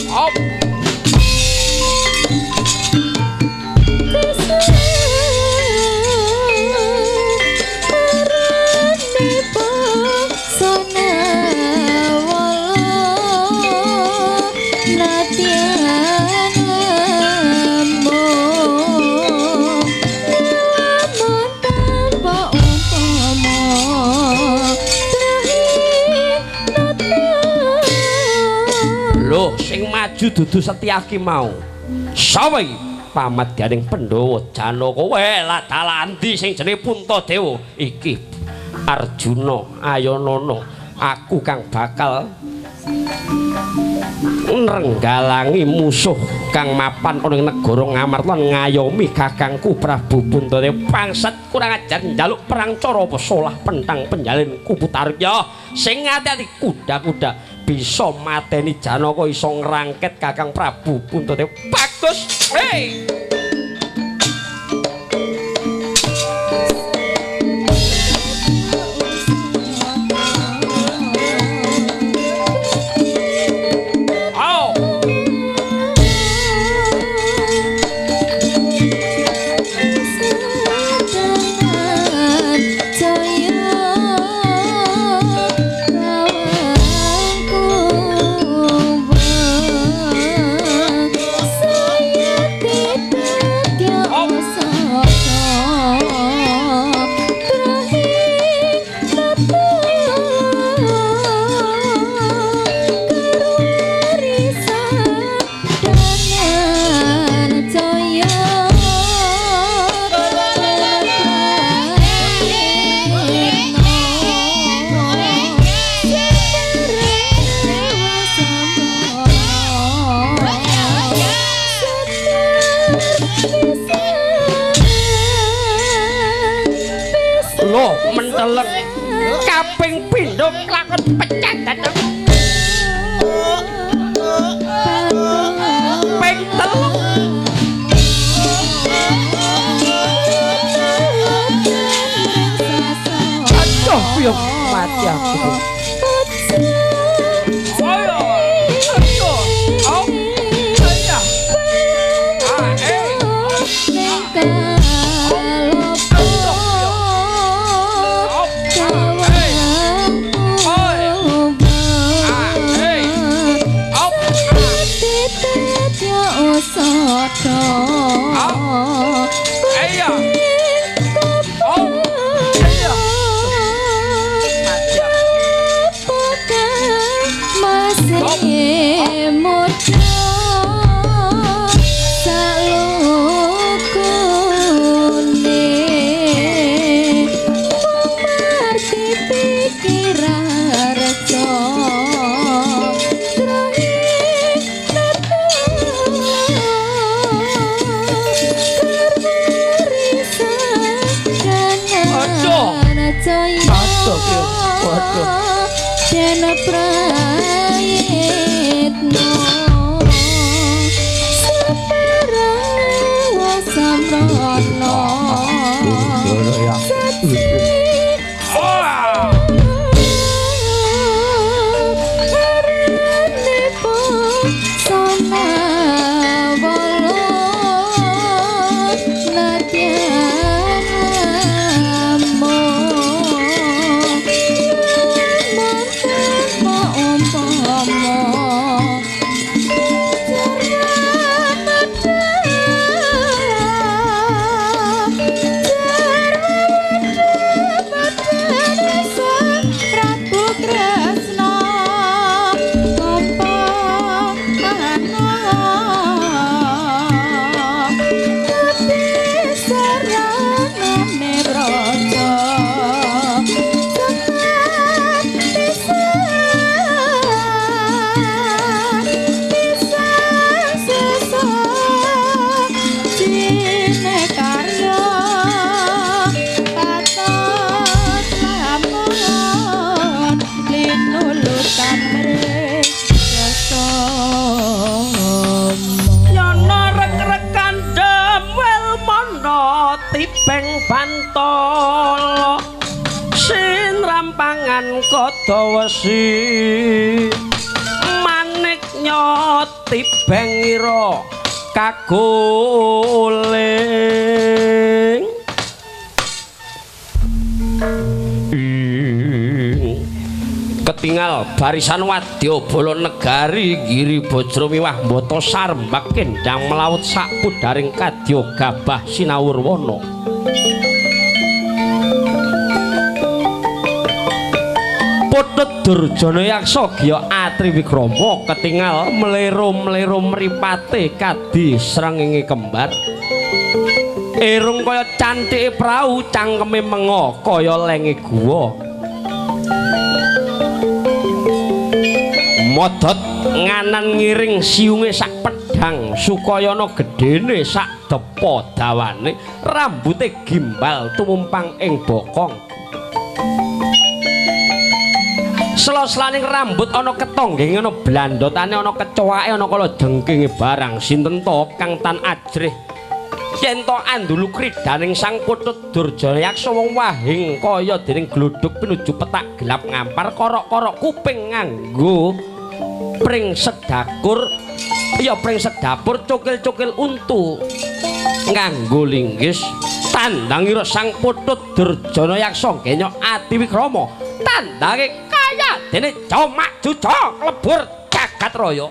Op. Dudu Setyaki mau sapa iki pamadyaning Pandhawa Janaka wae dalan ndi sing jenenge Puntadewa iki Arjuna ayonono aku kang bakal nrenggalangi musuh kang mapan ana ing negara Ngamarta lan ngayomi kakangku Prabu Puntadewa bangsat kurang ajar njaluk perang cara apa solah pentang penjalin kupu tarya sing ati-ati kuda-kuda bisa mateni Janaka iso ngrangket Kakang Prabu Puntadewa bagus hei kaping pindho lakon pecah dateng ping telu aduh piye mati aku ayo ayo au iya ah Masih muda. Jaya Waduh. Den prayitno separang wasamrana Bantala sin rampangan kada wesi manik nyoti bengira kaguling ketingal barisan wadya bala negari Giri Bajra miwah mbata sarembak kendang melaut sakudaring kadya gabah sinawurwana. Putut Durjana Yaksa Gya Atriwikrama ketingal mlero-mlero mripate kadi srengenge kembar. Irung kaya cantike prau, cangkeme menga kaya lenge guwa. Modot nganan ngiring siunge sak pedhang sukayana gedene sak depa dawane, rambute gimbal tumumpang ing bokong. Sela-selaning rambut ana ketonggenge, ana blandotane, ana kecoake, ana kala jengkinge barang sinten to kang tan ajrih yen to andulu kridaning Sang Putut Durjana Yaksa wong wahing kaya dening gluduk pinuju petak gelap ngampar korok-korok kuping nganggo pring sedakur ya pring sedapur cukil-cukil untu nganggo linggis tandangira Sang Putut Durjana Yaksa genyok Atiwikrama tandange kaya dene comak juca klebur jagat raya.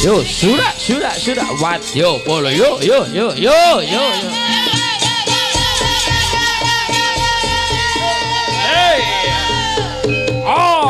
Yo surak surak surak wadya polo yo yo yo yo yo. Hey. Oh.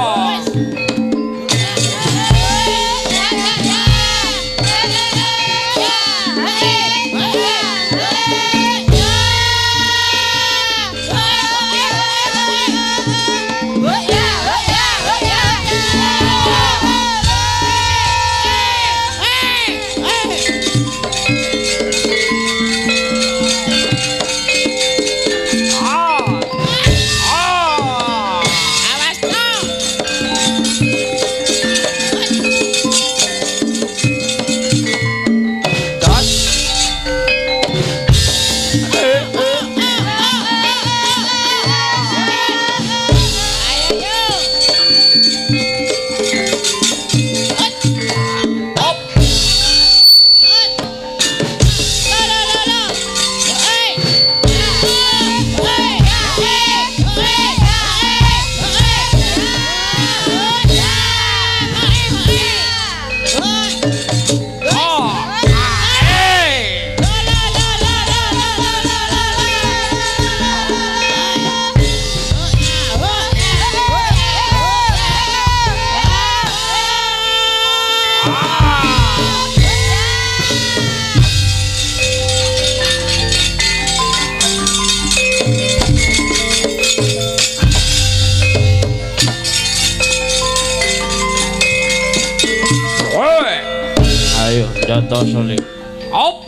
Senjata sulit. Op.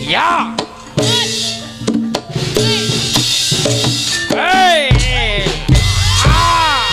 Ya. Hei. Ah.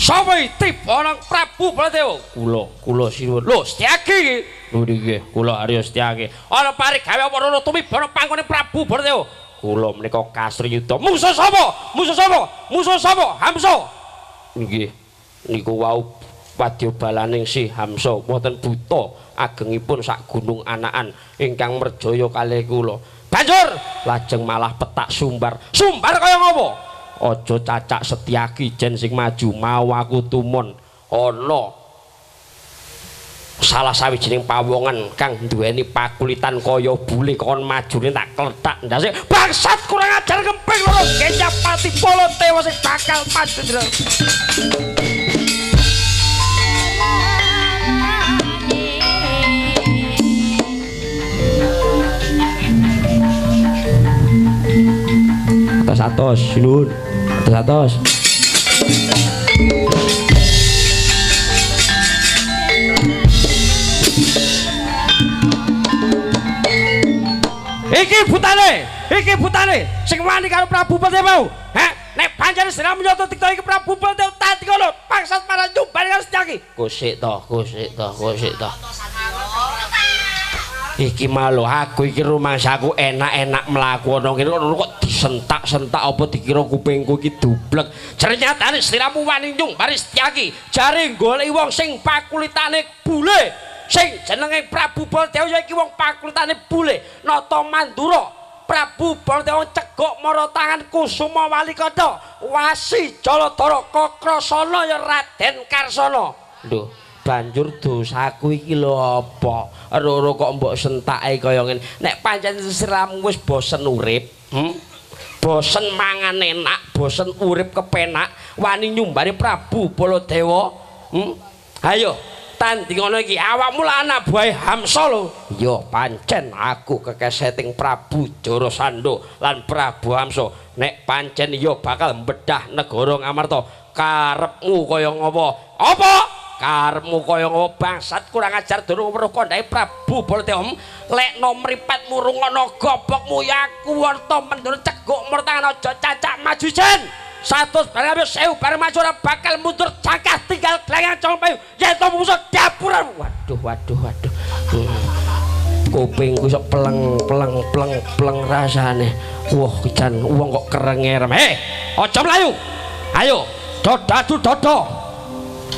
Sapa iki tiba nang Prabu Baladewa? Kula, kula sinuwun. Lho, Setyaki iki. Lho nggih, kula Arya Setyaki. Ana parigawe apa rono tumiba nang panggone Prabu Baladewa? Kula menika Kasriyuda. Musuh sapa? Musuh sapa? Musuh sapa? Hamsa. Nggih. Niku wau wadyabalaning si Hamsa wonten buta agengipun sak gunung anakan ingkang merjaya kalih kula. Banjur lajeng malah petak sumbar. Sumbar kaya ngopo? Aja cacak Setyaki jen sing maju mau aku tumon ana salah sawijining pawongan kang duweni pakulitan kaya bule kon majune tak klethak ndase bangsat kurang ajar kemping loro Kenyapati Baladewa sing bakal maju. Atos sinuwun. Atos. Iki butane sing wani karo Prabu Baladewa. Heh, nek pancen siramu nyata dikta iki Prabu Baladewa tadi kono bangsat marang nyumbang karo Setyaki. Kusik to, kusik to, kusik to. Iki malu aku iki rumangsaku enak-enak mlaku ana kene kok disentak-sentak apa dikira kupingku iki dublek. Ternyatane sliramu wani nyumbari Setyaki, jare goleki wong sing pakulitane bule, sing jenenge Prabu Baladewa ya iki wong pakulitane bule, Nata Mandura. Prabu Baladewa cegok mara tangan Kusuma Walikanda, Wasi Jaladara Kakrasana ya Raden Karsana. Lho, banjur dosaku iki lho apa? Roro kok mbok sentake kaya ngene. Nek pancen sliramu wis bosen urip, bosen mangan enak, bosen urip kepenak, wani nyumbari Prabu Baladewa. Ayo, tandingono iki awakmu lah anak buahe Hamsa lho. Ya pancen aku kekeseting Prabu Jarasandha lan Prabu Hamsa. Nek pancen ya bakal mbedah negara Ngamarta. Karepmu kaya ngopo? Apa? Karepmu kaya ngopo bangsat kurang ajar durung weruh kandhane Prabu Baladewa. Lekno mripatmu rungono gobokmu ya aku warta mendur ceguk murtangan aja cacak maju jen. 100 barang 1000 barang maju ora bakal mundur cakah tinggal glengang colong payu yen to musuh dapuran. Waduh waduh waduh. Kupingku sok pleng pleng pleng pleng rasane. Wah jan wong kok kerengerem. Hei, aja mlayu. Ayo, dodadu dodo.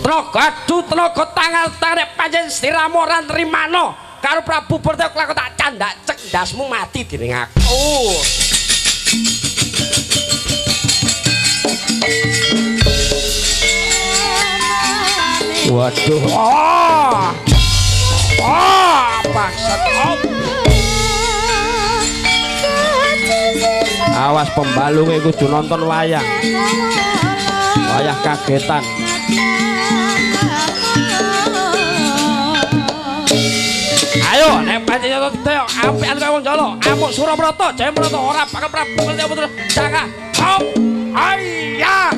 Tenaga adu tenaga tangan tarik pancen sliramu ora nrimano karo Prabu Baladewa kelakon tak candak cek ndasmu mati dening aku. Waduh. Oh. Oh, bangsat. Oh. Awas pembalunge kudu nonton wayang. Wayah kagetan. Ayo nek pancen nyata didaya apikan kaya wong Jala, amuk Surabrata, Jayabrata ora bakal Prabu Baladewa putra. Cakah. Hop. Ayah.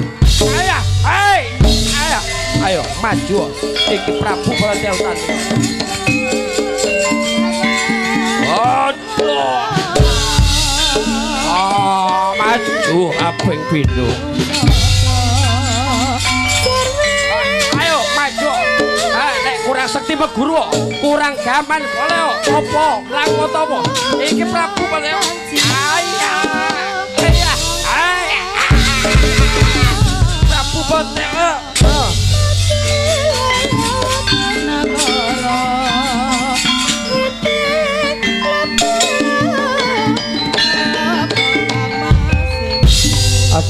Ayah. Hei. Ayah. Ayo maju. Iki Prabu Baladewa tanding. Aduh. Ah, maju aping pindho. Ayo maju. Ah, nek kurang sekti meguru, kurang gaman boleh apa? Lakon apa? Iki Prabu Baladewa. Ayah. Ayah. Ayah.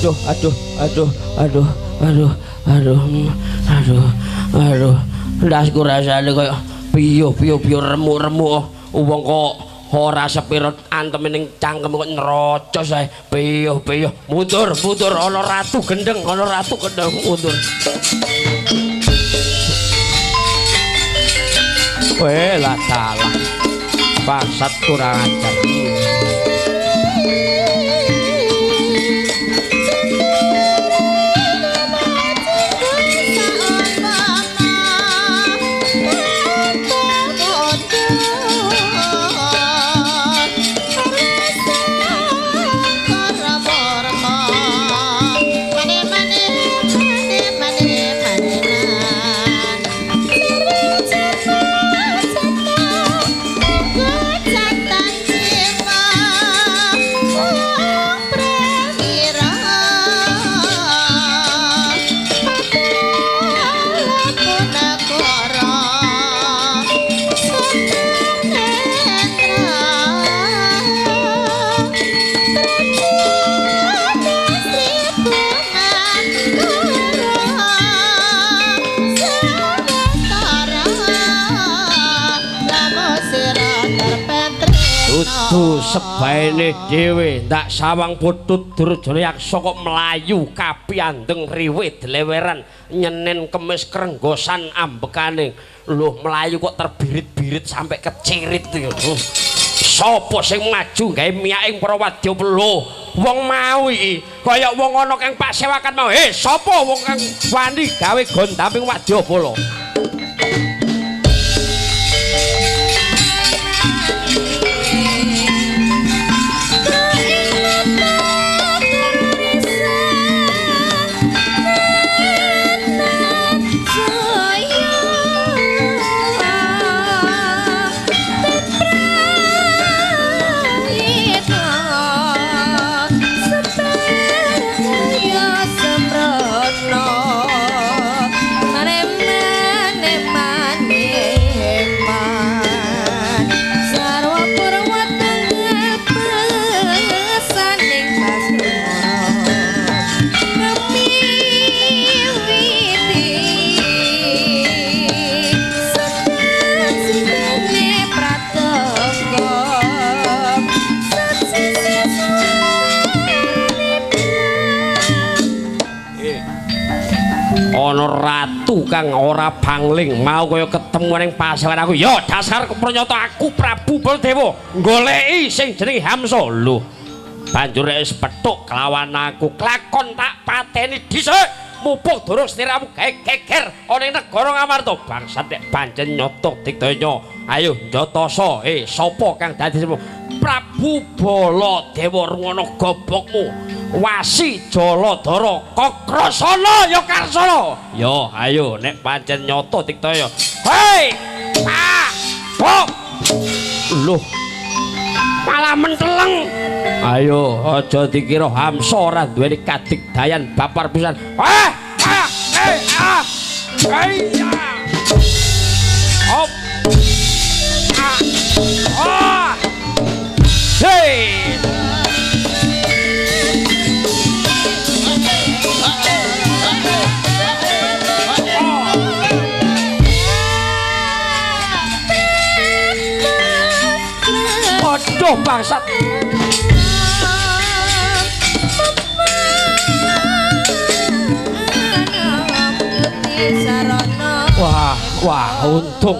Aduh, aduh, aduh, aduh, aduh, aduh, aduh, aduh. Ndasku rasane koyo piyo piyo piyo remuk-remuk. Wong kok ora sepiro anteme ning cangkem kok nerocos ae. Piyo piyo mundur mundur ana ratu gendeng, ana ratu gendeng mundur. Weh lah salah. Bangsat kurang ajar. Dudu sebaene dhewe ndak sawang putut Durjana Yaksa kok mlayu kapiandeng riwe dleweran nyenen kemis krenggosan ambekane. Lho mlayu kok terbirit-birit sampai kecirit iki. Sapa sing maju gawe miyake para wadya lho wong mau iki kaya wong ana kang pasewakan mau. Sapa wong kang wani gawe gondaming wadyabala? Ana ratu kang ora bangling mau kaya ketemu ning pasewan aku. Ya dasar kepranyata aku Prabu Baladewa goleki sing jenenge Hamsa. Lho banjur wis petuk kelawan aku klakon tak pateni dhisik. Mupuk durung sliramu gawe geger ana ing negara Ngamarta. Bangsat nek pancen nyata digdaya. Ayo njatasa. Sapa kang dadi Prabu Baladewa rungono gobokmu. Wasi Jaladara Kakrasana ya Karsana. Ya ayo nek pancen nyata digdaya. Hei! Ah! Bok! Loh. Malah menteleng. Ayo aja dikira Hamsa ora duweni kadigdayan bapar pisan. Ah! Ah! Eh! Ah! Iya. Hop. Ah. Ah. Hei. Aduh bangsat. Wah, wah, untung.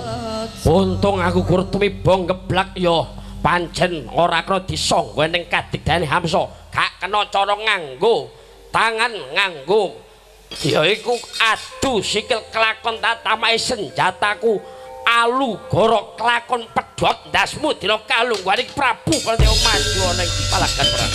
Untung aku gur tumiba ngeblak ya. Pancen ora kena disangga ning kadigdayane Hamsa. Gak kena cara nganggo tangan nganggo. Ya iku adu sikil kelakon tatamake senjataku. Alu gorok kelakon pedhot ndasmu dina kalungguhane Prabu Baladewa maju ana ing palagan perang.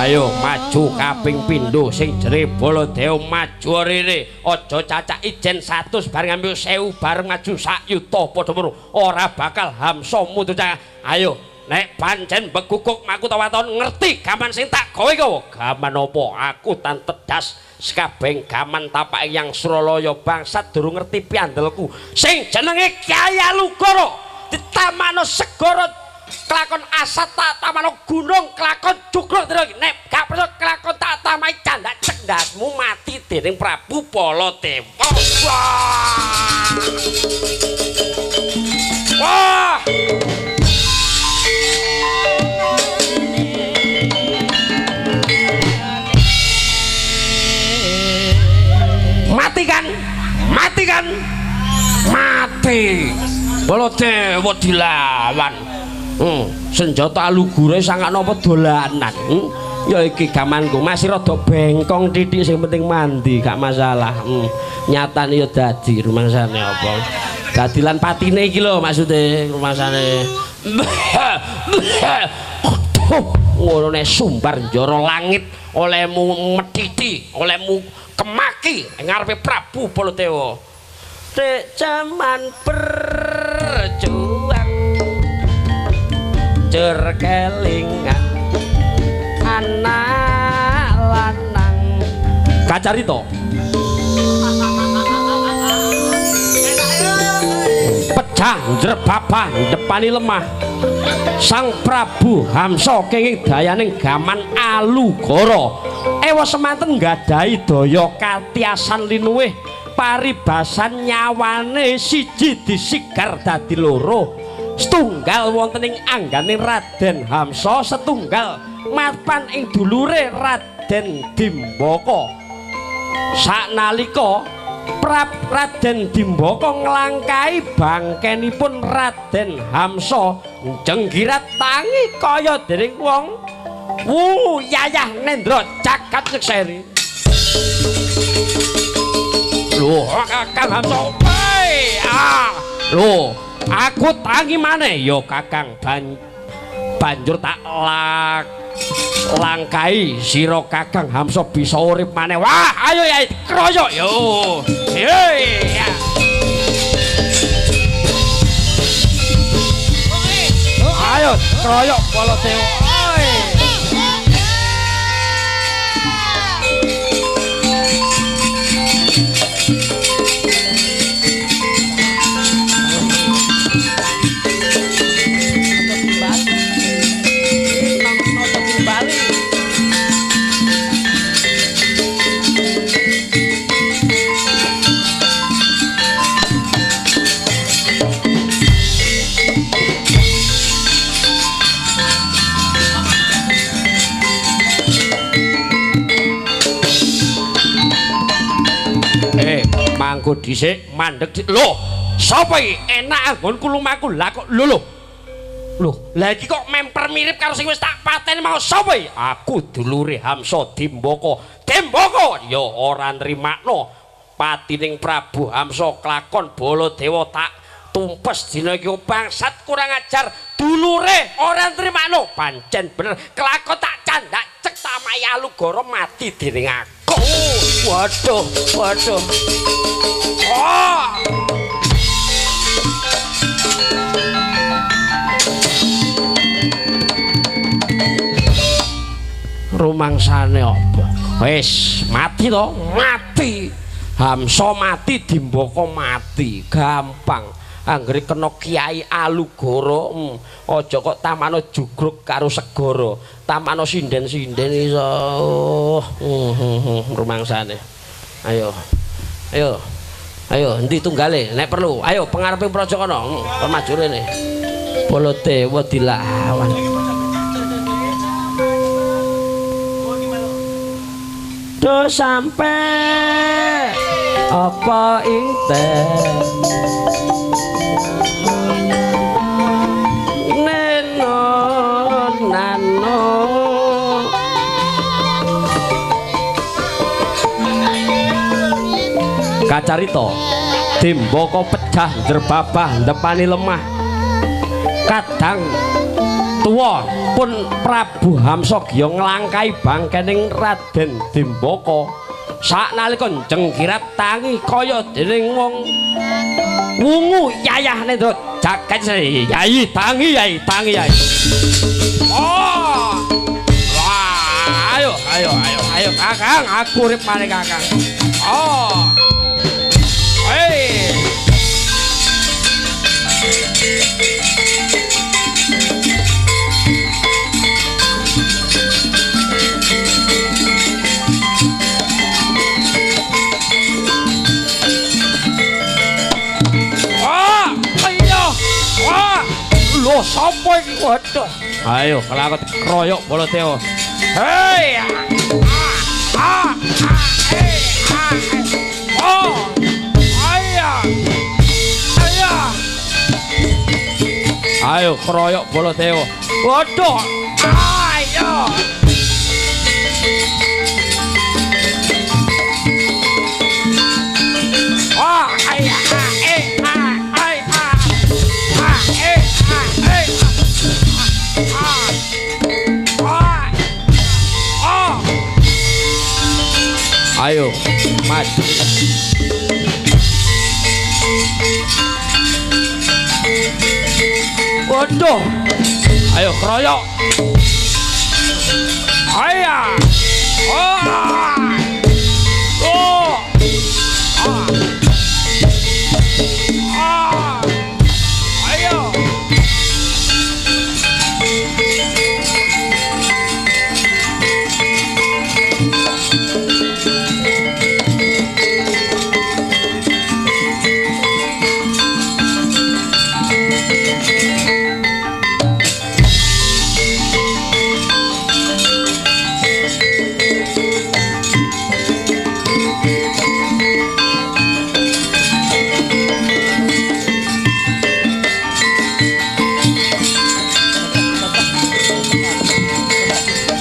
Ayo maju Maju kaping pindho sing jere Baladewa maju rene. Aja cacak ijen 100 bareng ngambil 1000 bareng maju sak yuta padha weruh. Ora bakal Hamsa mundur cah. Ayo nek pancen beguguk makutha waton ngerti gaman sing tak gawe kowe. Gaman apa? Aku tan tedas sekabeng gaman tapak yang Suralaya bangsat durung ngerti piandelku. Sing jenenge Kyai Alugoro ditamano segara kelakon asat tak tamano gunung kelakon jugruk nek gak percaya kelakon tak tamai candak cendasmu mati dening Prabu Baladewa. Wah. Wah. Mati kan? Mati kan? Mati. Baladewa dilawan. Senjata alugure sangat napa dolanan. Ya iki gamanku masih rada bengkong titik sing penting mandi gak masalah. Nyatane ya dadi rumangsane apa. Dadilan patine iki lho maksude rumangsane. Ngono nek sumbar njara langit olehmu metiti, olehmu kemaki ngarepe Prabu Baladewa. Dek jaman berjuang jur kelingan anak lanang kacarita pecah njrebabah depani lemah Sang Prabu Hamsa kenging dayaning gaman Alugoro ewa semanten nggadahi daya katiasan linuwih paribasan nyawane siji disigar dadi loro setunggal wonten ing angganing Raden Hamsa setunggal mapan ing dulure Raden Dimbaka. Saknalika Raden Dimbaka nglangkahi bangkenipun Raden Hamsa jenggirat tangi kaya dening wong wungu yayah nendra jagat nyekseni. Lho Kakang Hamsa, ah lho aku tangi maneh ya Kakang banjur tak langkai sira Kakang Hamsa bisa urip maneh. Wah ayo ya kroyok yo. Hei ya. Ayo kroyok Baladewa. Mangko dhisik mandeg lho sapa iki enak anggonku lumaku lah kok lho lho lho lah iki kok memper mirip karo sing wis tak pateni mau sapa iki aku dulure Hamsa Dimbaka. Dimbaka ya ora nrimakno patining Prabu Hamsa kelakon Baladewa tak tumpes dina iki bangsat kurang ajar dulure ora nrimakno pancen bener kelakon tak candak cek tamai Alugoro mati dening aku. Waduh waduh. Oh. Rumangsane apa? Wis mati to? Mati. Hamsa mati, Dimbaka mati. Gampang. Anggere kena Kyai Alugoro, aja kok tamano jugruk karo segara. Tamano sinden-sinden iso. Rumangsane. Ayo. Ayo. Ayo endi tunggale nek perlu. Ayo pengareping praja kono, kon maju rene. Baladewa dilawan. Do sampe apa ing neno nano kacarita Dimbaka pecah njrebabah ndepani lemah kadang Tuwa pun Prabu Hamsagya nglangkai bangkening Raden Dimbaka. Saknalika jengkirat tangi kaya dening wong wungu yayah nendra jagat yai tangi yai tangi yai. Oh. Wah, ayo ayo ayo ayo Kakang, aku urip maneh Kakang. Oh. Hei. Lho sapa iki waduh. Ayo kelakon kroyok Baladewa. Hei. Ah ah eh ah. Oh. Ayo. Ayo. Ayo kroyok Baladewa. Waduh. Ayo. Ah, ayo ah eh ah ai ah. Ah eh ah eh. Ah. Ah. Ah. Ayo, maju. Waduh. Ayo kroyok. Ayo. Oh. Oh. Ah. Ah. Ayo.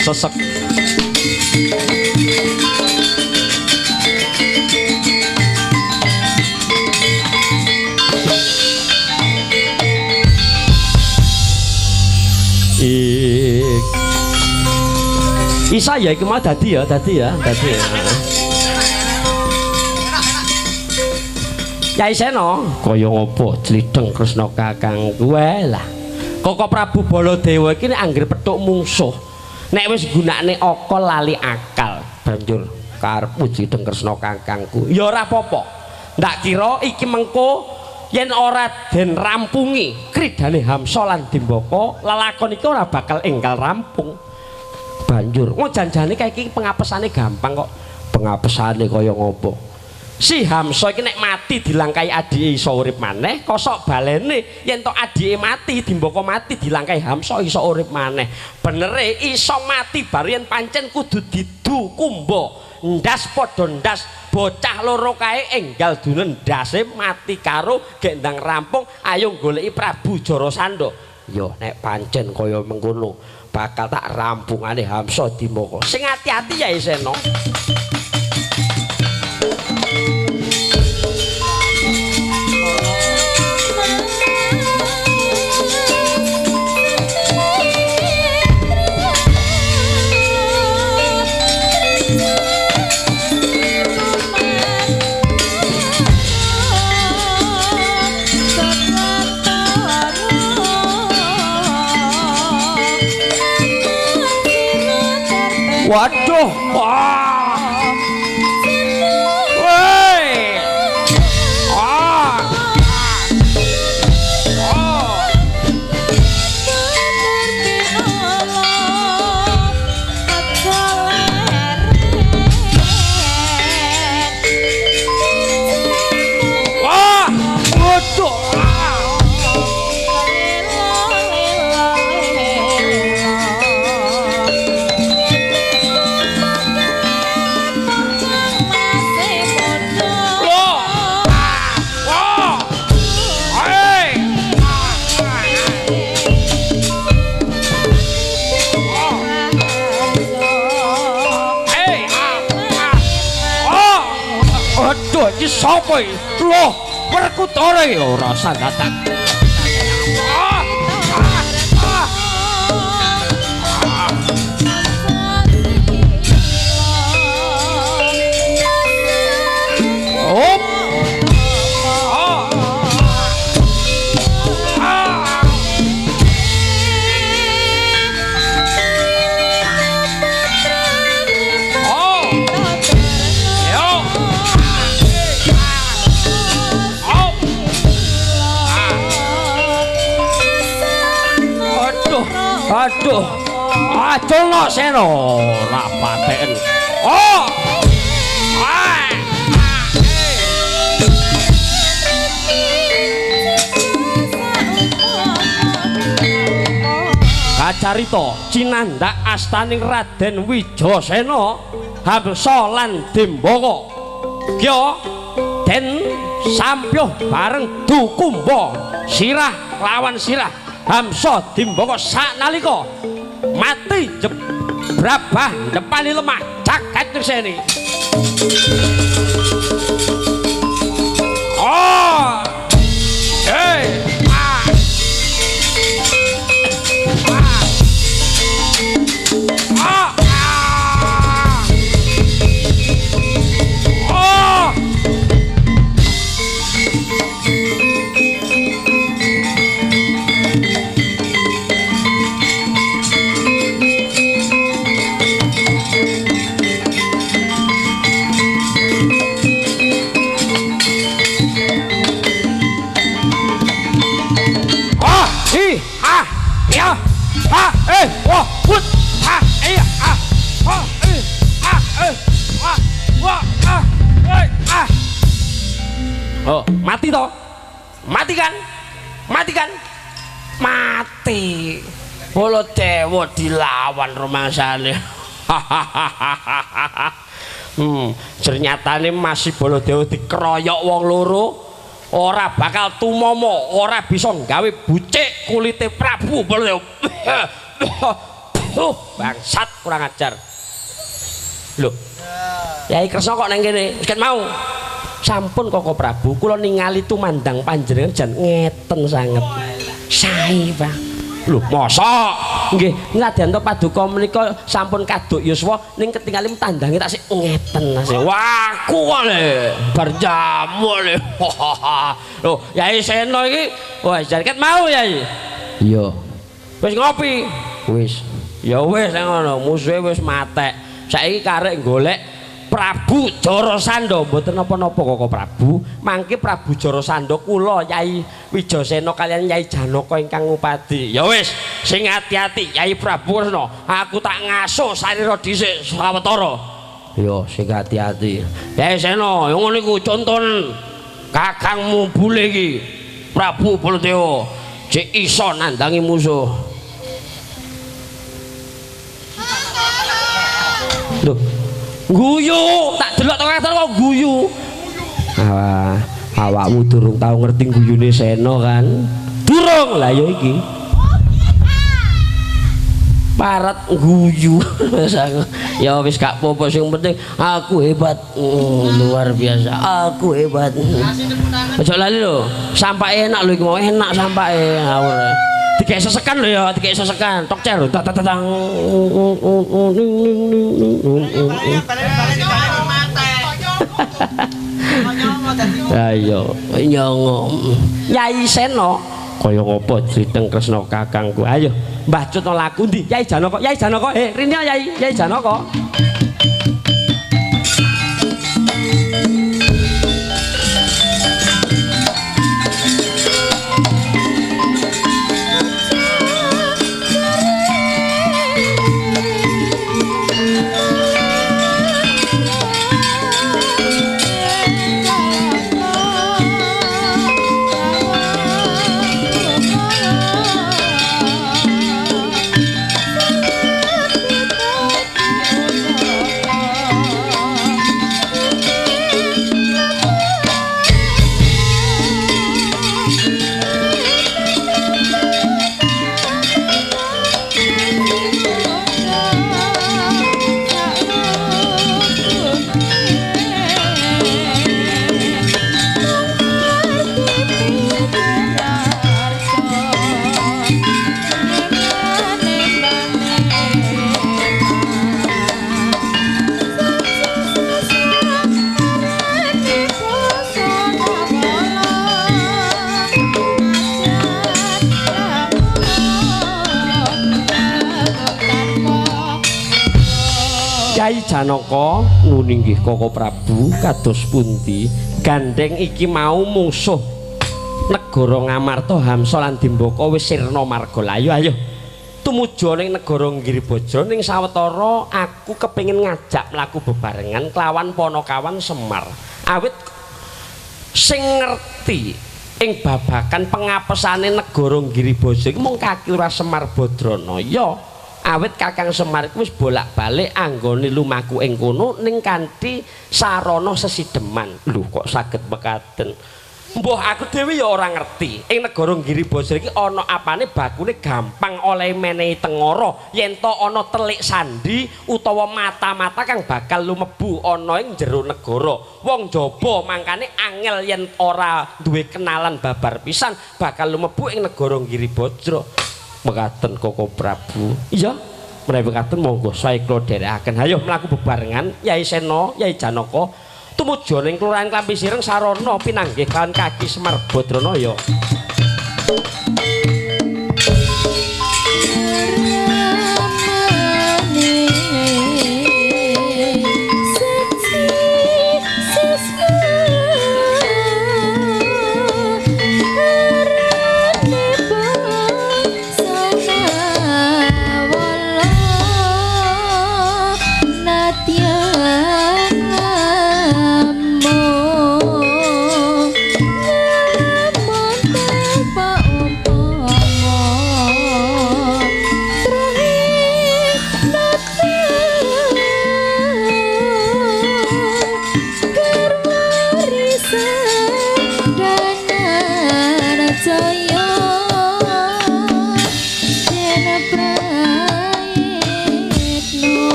Sesek. Isa ya iki mau dadi ya, dadi ya, dadi ya. Yai Seno, kaya ngopo jlidheng Kresna Kakang kuwe lah. Koko Prabu Baladewa iki nek anggere petuk mungsuh, nek wis gunakne akal lali akal, banjur karepmu jlidheng Kresna Kakangku. Ya ora apa-apa. Ndak kira iki mengko yen ora den rampungi kridane Hamsa lan Dimbaka, lelakon iki ora bakal enggal rampung. Banjur, wong janjane kae iki pengapesane gampang kok. Pengapesane kaya ngopo? Si Hamsa iki nek mati dilangkai adike iso urip maneh, kosok balene yen tok adike mati, Dimbaka mati dilangkai Hamsa iso urip maneh. Benere iso mati bar yen pancen kudu didu kumba. Ndas padha ndas, bocah loro kae enggal dunen ndase mati karo gendang rampung, ayo goleki Prabu Jarasandha. Yo nek pancen kaya mengkono bakal tak rampungane Hamsa Dimbaka. Sing ati-ati ya Seno. Waduh, wah. Woi. Ah. Oh. Wah, waduh. Iki sapa iki? Loh, Werkudara ya ora usah datang. Ah, ah, ah. Culno Sena ora paten. Oh. Ah. Kacarita cinandhak astaning Raden Wijasena Hamsa lan Dimbaka. Kya den sampyuh bareng dukumba sirah lawan sirah Hamsa Dimbaka saknalika mati jebrabah depani lemah jagat nyekseni. Oh. Hey. Ah. Ah. Ah. Ah. Oh. Ah, hi, ah, ya, ah, eh, wah, put, ah, iya, ah, ah, eh, ah, eh, wah, wah, ah, eh, ah. Oh, mati toh? Mati kan? Mati kan? Mati. Baladewa dilawan rumangsane. Ternyatane masih Baladewa dikeroyok wong loro. Ora bakal tumomo, ora bisa nggawe bucik kulite Prabu Baladewa. Bangsat kurang ajar. Lho. Yai Kresna kok nang kene? Wis kan mau. Sampun Koko Prabu, kula ningali tumandang panjenengan jan ngeten sanget. Sae, Pak. Lho, mosok? Nggih, nadyan to paduka menika sampun kaduk yuswa ning ketingali tandange tak sik ngeten. Wah, aku kok le bar jamu le. Lho, Yai Sena iki wah jan ket mau Yai. Iya. Wis ngopi? Wis. Ya wis ngono, musuhe wis matek. Saiki karek golek Prabu Jarasandha. Mboten napa-napa Koko Prabu. Mangke Prabu Jarasandha kula Yai Wijasena kaliyan Yai Janaka ingkang ngupadi. Ya wis, sing ati-ati Yai Prabu Kresna. Aku tak ngasuh sarira dhisik sawetara. Ya sing ati-ati. Yai Sena, ngono iku conton kakangmu bule iki. Prabu Baladewa jek iso nandangi musuh. Lho, guyu, tak delok teko katon kok guyu. Ah, awakmu durung tau ngerti guyune Sena kan? Durung. Lah ya iki. Parat guyu. Ya wis gak apa-apa, sing penting aku hebat. Luar biasa. Aku hebat. Ojo lali lho, sampake enak lho iki mau, enak sampake ngawur. Dikek sesekan lho ya, dikek sesekan. Tok cer, tak tak tang. Ayo, nyongo. Yai Sena kaya ngopo jriteng Kresna kakangku. Ayo, Mbah Cut laku ndi? Yai Janaka, Yai Janaka. Rene Yai, Yai Janaka. Kyai Janaka nguni nggih Koko Prabu kados pundi gandeng iki mau mungsuh negara Ngamarta Hamsa lan Dimbaka wis sirna marga. Ayo ayo Tumuju ning negara Giribajra ning sawetara aku kepengin ngajak mlaku bebarengan kelawan Panakawan Semar. Awit sing ngerti ing babagan pengapesane negara Giribajra iki mung Kaki Lurah Semar Badranaya. Awit Kakang Semar iku wis bolak-balik anggone lumaku ing kono ning kanthi sarana sesideman. Lho kok saged mekaten? Mbuh aku dhewe ya ora ngerti. Ing negara Giribajra iki ana apane bakune gampang oleh menehi tengara yen to ana telik sandi utawa mata-mata kang bakal lumebu ana ing jero negara. Wong jaba mangkane angel yen ora duwe kenalan babar pisan bakal lumebu ing negara Giribajra. Mekaten Koko Prabu. Iya, menawi mekaten monggo sae kula dherekaken. Hayo mlaku bebarengan Yai Sena, Yai Janaka tumuju ning Kelurahan Klampi Sireng sarana pinanggih kalawan Kaki Semar Badranaya.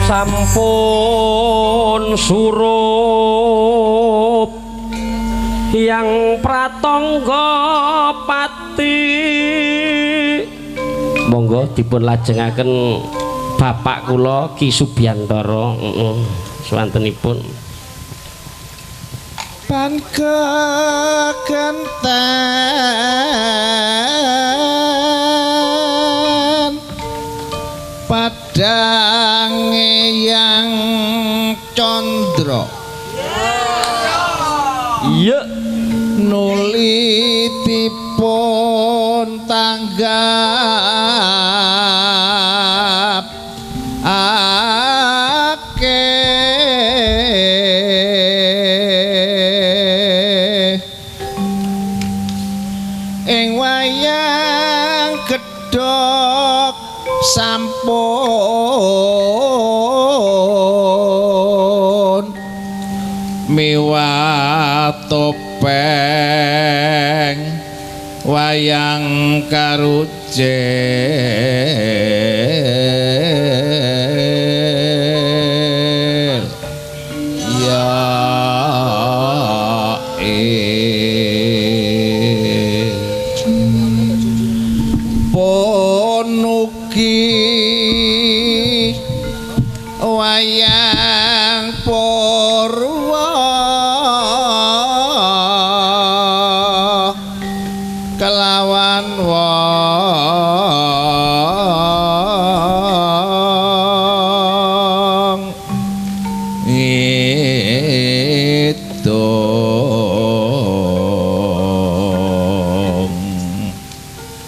Sampun surup yang pratangga pati. Monggo dipun lajengaken bapak kula Ki Subiantara. Swantenipun pan kegenten padange yang condro. Iya. Nuli dipun tanggap ake ing wayang gedhog sampun miwah topeng Wayang karucil ya pun ugi wayang